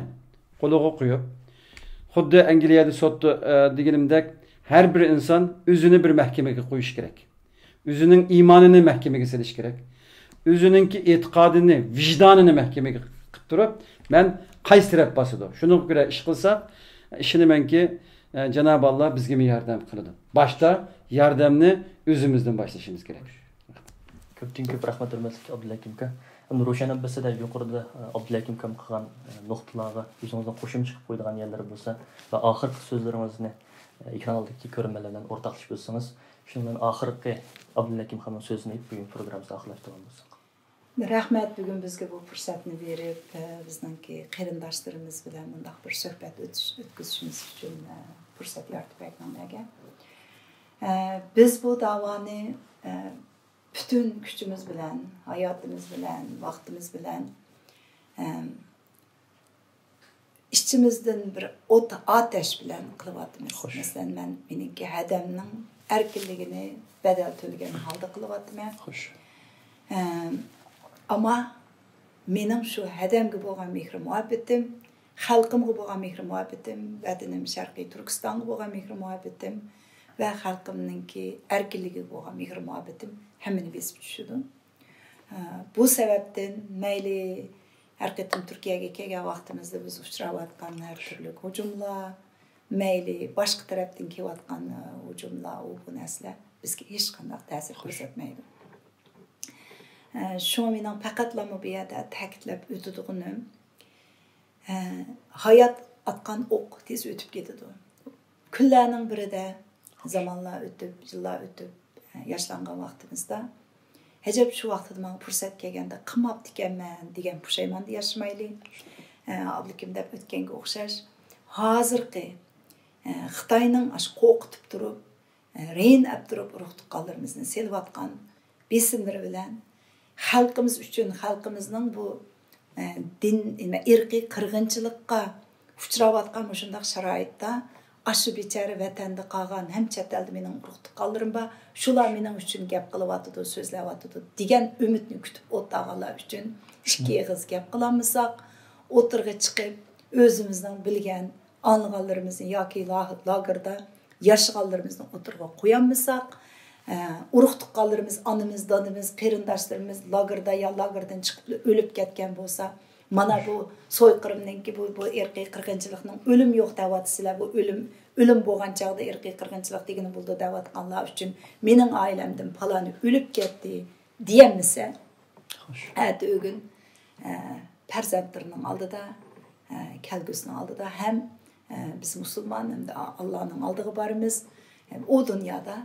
قولىغا قويۇپ، خۇددى ئەنگلىيەدە سوتتا، ئە، دېگىنىمدەك، ھەر بىر ئىنسان ئۆزىنى بىر مەھكىمىگە قويۇشى كېرەك. ئۆزىنىڭ ئىمانىنى مەھكىمىگە سېلىشى كېرەك. ئۆزىنىڭكى ئېتىقادىنى، ۋىجدانىنى مەھكىمىگە قىلىپ تۇرۇپ، مەن قايسى تەرەپ باسىدۇ، شۇنىڭغا كۆرە ئىش قىلساق، ئىشىنىمەنكى، ئە، جانابى ئاللا بىزگىمۇ ياردەم قىلىدۇ. باشتا ياردەمنى ئۆزىمىزدىن باشلىشىمىز كېرەك. كۆپتىن كۆپ رەھمەت، ھۆرمەتلىك ئابدۇلھەكىم ئاكا. ئەمدى روشەن ئەبباسىدە يۇقىرىدا، ئە، ئابدۇلھەكىم ئاكام قىلغان، ئە، نۇقتىلارغا ئۆزىڭىزنىڭ قوشۇمچە قىلىپ قويىدىغان يەرلىرى بولسا ۋە ئاخىرقى سۆزلىرىڭىزنى، ئە، ئېكران ئالدىدىكى كۆرۈرمەنلەر بىلەن ئورتاقلىشىپ ئۆتسىڭىز. شۇنىڭ بىلەن ئاخىرقى ئابدۇلھەكىم ئاكامنىڭ سۆزىنى ئېيتىپ، بۈگۈنكى پروگراممىمىزنى ئاخىرلاشتۇرغان بولساق. رەھمەت، بۈگۈن بىزگە بۇ پۇرسەتنى بېرىپ، ئە، بىزنىڭكى قېرىنداشلىرىمىز بىلەن مۇنداق بىر سۆھبەت ئۆتۈش-، ئۆتكۈزۈشىمىز ئۈچۈن، ئە، پۇرسەت يارىتىپ بەرگىنىڭلارغا. ئە، بىز بۇ داۋانى، ئە، پۈتۈن كۈچىمىز بىلەن، ھاياتىمىز بىلەن، ۋاقتىمىز بىلەن، ئە، ئىچىمىزدىن بىر ئوت، ئاتەش بىلەن قىلىۋاتىمىز. خوش. مەسىلەن، مەن مېنىڭكى ھەدەمنىڭ ئەركىنلىكىنى بەدەل تۆلىگەن ھالدا قىلىۋاتىمەن. خوش. ئەم، ئەمما مېنىڭ شۇ ھەدەمگە بولغان مېھرى مۇھەببىتىم، خەلقىمغا بولغان مېھرى مۇھەببىتىم، ۋەتىنىم شەرقىي تۈركىستانغا بولغان مېھرى مۇھەببىتىم ۋە خەلقىمنىڭكى ئەركىنلىكىگە بولغان مېھرى مۇھەببىتىم ھەممىنى بېسىپ چۈشىدۇ. ئە، بۇ سەۋەبتىن مەيلى ھەر قېتىم تۈركىيەگە كەلگەن ۋاقتىمىزدا بىز ئۇچراۋاتقان ھەر تۈرلۈك ھۇجۇملار، مەيلى باشقا تەرەپتىن كېلىۋاتقان، ئە، ھۇجۇملار، ئۇ بۇ نەرسىلەر بىزگە ھېچقانداق تەسىر كۆرسەتمەيدۇ. ئە، شۇڭا مېنىڭ پەقەتلەمۇ بۇ يەردە تەكىتلەپ ئۆتىدىغىنىم، ئە، ھايات ئاتقان ئوق تېز ئۆتۈپ كېتىدۇ. كۈنلەرنىڭ بىرىدە زامانلار ئۆتۈپ، يىللار ئۆتۈپ، ياشلانغان ۋاقتىمىزدا، «ئەجەب، شۇ ۋاقتىدا ماڭا پۇرسەت كەلگەندە قىلماپتىكەنمەن» دېگەن پۇشايماندا ياشىمايلى. ئابلىكىم دەپ ئۆتكەنگە ئوخشاش، ھازىرقى، خىتاينىڭ ئاشۇ قورقۇتۇپ تۇرۇپ، رېيىن ئەپ تۇرۇپ ئۇرۇق-تۇغقانلىرىمىزنى سېلىۋاتقان بېسىملىرى بىلەن خەلقىمىز ئۈچۈن، خەلقىمىزنىڭ بۇ، ئە، دىن، نېمە، ئىرقىي قىرغىنچىلىققا ئۇچراۋاتقان مۇشۇنداق شارائىتتا ئاشۇ بىچارە ۋەتەندە قالغان ھەم چەت ئەلدە مېنىڭ ئۇرۇق-تۇغقانلىرىم بار، شۇلار مېنىڭ ئۈچۈن گەپ قىلىۋاتىدۇ، سۆزلەۋاتىدۇ دېگەن ئۈمىدنى كۈتۈپ ئولتۇرغانلار ئۈچۈن ئىككى ئېغىز گەپ قىلالمىساق، ئوتتۇرىغا چىقىپ، ئۆزىمىزنىڭ بىلگەن، ئاڭلىغانلىرىمىزنى ياكى لا-، لاگېردا ياشىغانلىرىمىزنى ئوتتۇرىغا قويالمىساق، ئە، ئۇرۇق-تۇغقانلىرىمىز، ئانىمىز، دادىمىز، قېرىنداشلىرىمىز لاگېردا يا لاگېردىن چىقىپ ئۆلۈپ كەتكەن بولسا، مانا بۇ سويقىرىمنىڭكى، بۇ، بۇ ئىرقىي قىرغىنچىلىقنىڭ ئۆلۈم يوق دەۋاتىسىلەر، بۇ ئۆلۈم، ئۆلۈم بولغان چاغدا ئىرقىي قىرغىنچىلىق دېگىنى بولىدۇ دەۋاتقانلار ئۈچۈن مېنىڭ ئائىلەمدىن پالانى ئۆلۈپ كەتتى دېيەلمىسە، ئەتە ئۆگۈن، ئە، پەرزەنتلىرىنىڭ ئالدىدا، ئە، كەلگۈسىنىڭ ئالدىدا ھەم، ئە، بىز مۇسۇلمان ھەمدە ئاللانىڭ ئالدىغا بارىمىز. ئە، ئۇ دۇنيادا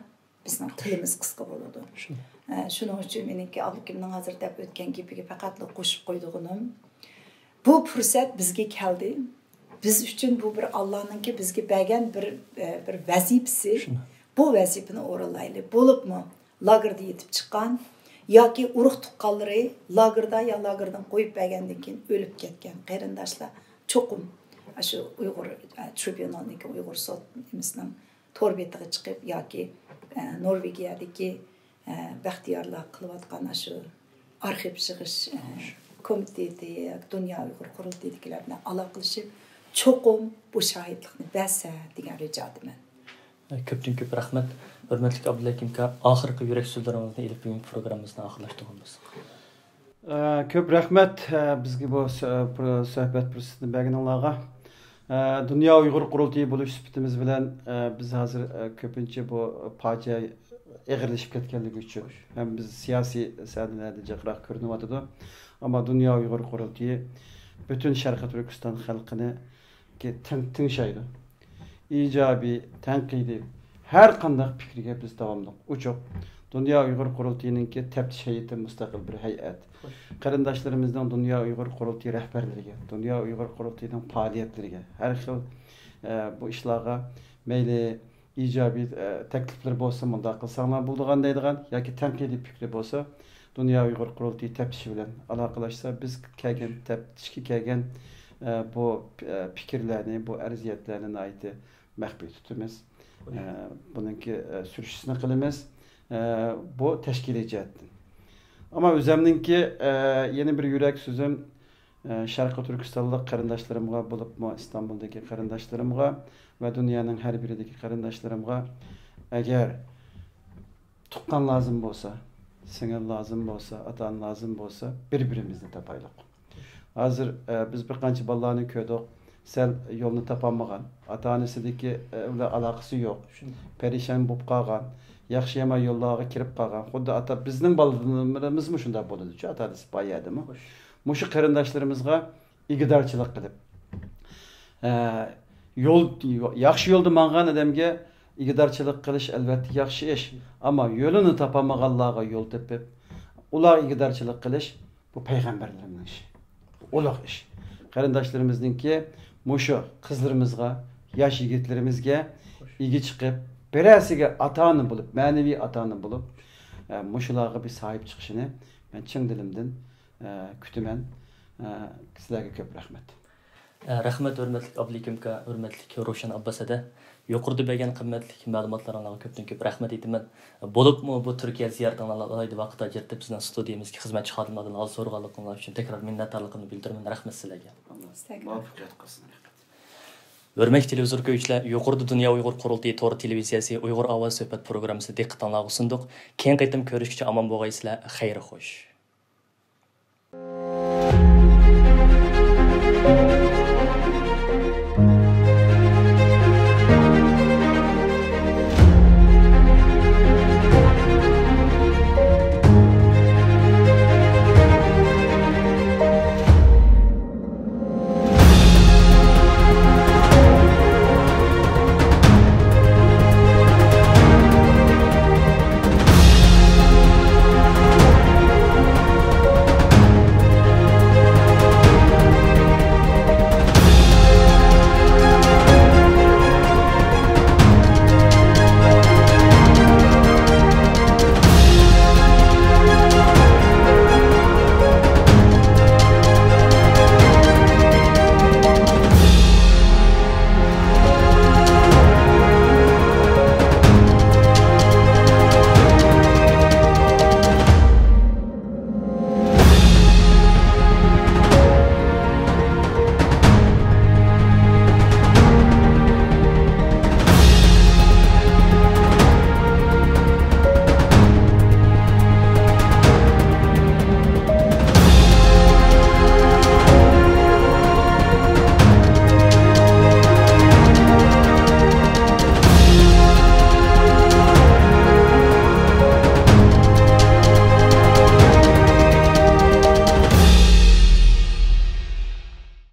بىزنىڭ تىلىمىز قىسقا بولىدۇ. شۇ. ئە، شۇنىڭ ئۈچۈن مېنىڭكى ئابلىكىمنىڭ ھازىر دەپ ئۆتكەن گېپىگە پەقەتلا قوشۇپ قويىدىغىنىم، بۇ پۇرسەت بىزگە كەلدى. بىز ئۈچۈن بۇ بىر ئاللانىڭكى بىزگە بەرگەن بىر، ئە، بىر ۋەزىپىسى. شۇ. بۇ ۋەزىپىنى ئورۇنلايلى. بولۇپمۇ لاگېردا يېتىپ چىققان ياكى ئۇرۇق-تۇغقانلىرى لاگېردا يا لاگېردىن قويۇپ بەرگەندىن كېيىن ئۆلۈپ كەتكەن قېرىنداشلار چوقۇم ئاشۇ ئۇيغۇر، ئە، ترىبۇنالنىڭكى، ئۇيغۇر سوت نېمىسىنىڭ تور بېتىغا چىقىپ ياكى ئە، نورۋېگىيەدىكى، ئە، بەختىيارلار قىلىۋاتقان ئاشۇ ئارخىپ يىغىش، ئە، كومىتېتى ياكى دۇنيا ئۇيغۇر قۇرۇلتىيىدىكىلەر بىلەن ئالاقىلىشىپ، چوقۇم بۇ شاھىتلىقنى بەرسە دېگەن رىجادىمەن. كۆپتىن كۆپ رەھمەت. ھۆرمەتلىك ئابدۇلھەكىم ئاكا، ئاخىرقى يۈرەك سۆزلىرىڭىزنى ئېلىپ، بۈگۈنكى پروگراممىمىزنى ئاخىرلاشتۇرغان بولساق. ئە، كۆپ رەھمەت، ئە، بىزگە بۇ سۆ-، پۇر-، سۆھبەت پۇرسىتىنى بەرگىنىڭلارغا. ئە، دۇنيا ئۇيغۇر قۇرۇلتىيى بولۇش سۈپىتىمىز بىلەن، ئە، بىز ھازىر، ئە، كۆپىنچە بۇ پاجىئە ئېغىرلىشىپ كەتكەنلىكى ئۈچۈن ھەم بىز سىياسىي سەھنىلەردە جىقراق كۆرۈنۈۋاتىدۇ. ئەمما دۇنيا ئۇيغۇر قۇرۇلتىيى پۈتۈن شەرقىي تۈركىستان خەلقىنى تىڭ-، تىڭشايدۇ. ئىجابىي، تەنقىدىي، ھەر قانداق پىكىرگە بىز داۋاملىق ئوچۇق. دۇنيا ئۇيغۇر قۇرۇلتىيىنىڭكى تەپتىش ھەيئىتى مۇستەقىل بىر ھەيئەت. قېرىنداشلىرىمىزنىڭ دۇنيا ئۇيغۇر قۇرۇلتىيى رەھبەرلىرىگە، دۇنيا ئۇيغۇر قۇرۇلتىيىنىڭ پائالىيەتلىرىگە، ھەر خىل، ئە، بۇ ئىشلارغا مەيلى ئىجابىي، ئە، تەكلىپلىرى بولسا، مۇنداق قىلساڭلار بولىدىغان دەيدىغان ياكى تەنقىدىي پىكرى بولسا، دۇنيا ئۇيغۇر قۇرۇلتىيى تەپتىشى بىلەن ئالاقىلاشسا، بىز كەلگەن تەپتىشكە كەلگەن، ئە، بۇ، ئە، پىكىرلەرنى، بۇ ئەرزىيەتلەرنى ناھايىتى مەخپىي تۇتىمىز. ئە، بۇنىڭكى، ئە، سۈرۈشتىسىنى قىلىمىز. ئە، بۇ تەشكىلىي جەھەتتىن. ئەمما ئۆزەمنىڭكى، ئە، يەنە بىر يۈرەك سۆزۈم، ئە، شەرقىي تۈركىستانلىق قېرىنداشلىرىمغا، بولۇپمۇ ئىستانبۇلدىكى قېرىنداشلىرىمغا ۋە دۇنيانىڭ ھەر بىرىدىكى قېرىنداشلىرىمغا، ئەگەر تۇغقان لازىم بولسا، سىڭىل لازىم بولسا، ئاتا-ئانا لازىم بولسا، بىر-بىرىمىزنى تاپايلۇق. ھازىر، ئە، بىز بىر قانچە بالىلارنى كۆردۇق، سەل يولنى تاپالمىغان، ئاتا-ئانىسىدىكى، ئە، بىلەن ئالاقىسى يوق، پەرىشان بولۇپ قالغان، ياخشى-يامان يوللارغا كىرىپ قالغان. خۇددى ئاتا، بىزنىڭ بالىلىرىمىزمۇ شۇنداق بولىدۇچۇ، ئاتا-ئانىسى بار يەردىمۇ. مۇشۇ قېرىنداشلىرىمىزغا ئىگىدارچىلىق قىلىپ، ئە، يول، ياخشى يولدا ماڭغان ئادەمگە ئىگىدارچىلىق قىلىش ئەلۋەتتە ياخشى ئىش. ئەمما يولىنى تاپالمىغانلارغا يول تېپىپ، ئۇلارغا ئىگىدارچىلىق قىلىش، بۇ پەيغەمبەرلىرىمنىڭ ئىشى. ئۇلۇغ ئىش. قېرىنداشلىرىمىزنىڭكى مۇشۇ قىزلىرىمىزغا، ياش يىگىتلىرىمىزگە ئىگە چىقىپ، بىرەرسىگە ئاتا-ئانا بولۇپ، مەنىۋى ئاتا-ئانا بولۇپ، ئە، مۇشۇلارغا بىر ساھىب چىقىشىنى مەن چىن دىلىمدىن، ئە، كۈتىمەن. ئە، سىلەرگە كۆپ رەھمەت. ئە، رەھمەت، ھۆرمەتلىك ئابلىكىم ئاكا، ھۆرمەتلىك روشەن ئابباس ھەدە. يۇقىرىدا بەرگەن قىممەتلىك مەلۇماتلىرىڭلارغا كۆپتىن كۆپ رەھمەت ئېيتىمەن. بولۇپمۇ بۇ تۈركىيە زىيارىتىڭلارنى ئالاھىدە ۋاقىت ئاجرىتىپ، بىزنىڭ ستۇدىيىمىزدىكى خىزمەتچى خادىملاردىن ھال سورىغانلىقىڭلار ئۈچۈن تەكرار مىننەتدارلىقىمنى بىلدۈرىمەن. رەھمەت سىلەرگە. سىلەرگە. مۇۋەپپەقىيەت قىلسۇن. ھۆرمەتلىك تېلېۋىزور كۆرگۈچىلەر، يۇقىرىدا دۇنيا ئۇيغۇر قۇرۇلتىيى تور تېلېۋىزىيەسى ئۇيغۇر ئاۋازى سۆھبەت پروگراممىسى دىققىتىڭلارغا سۇندۇق. كېيىنكى قېتىم كۆرۈشكىچە ئامان بولغايسىلەر. خەير خوش.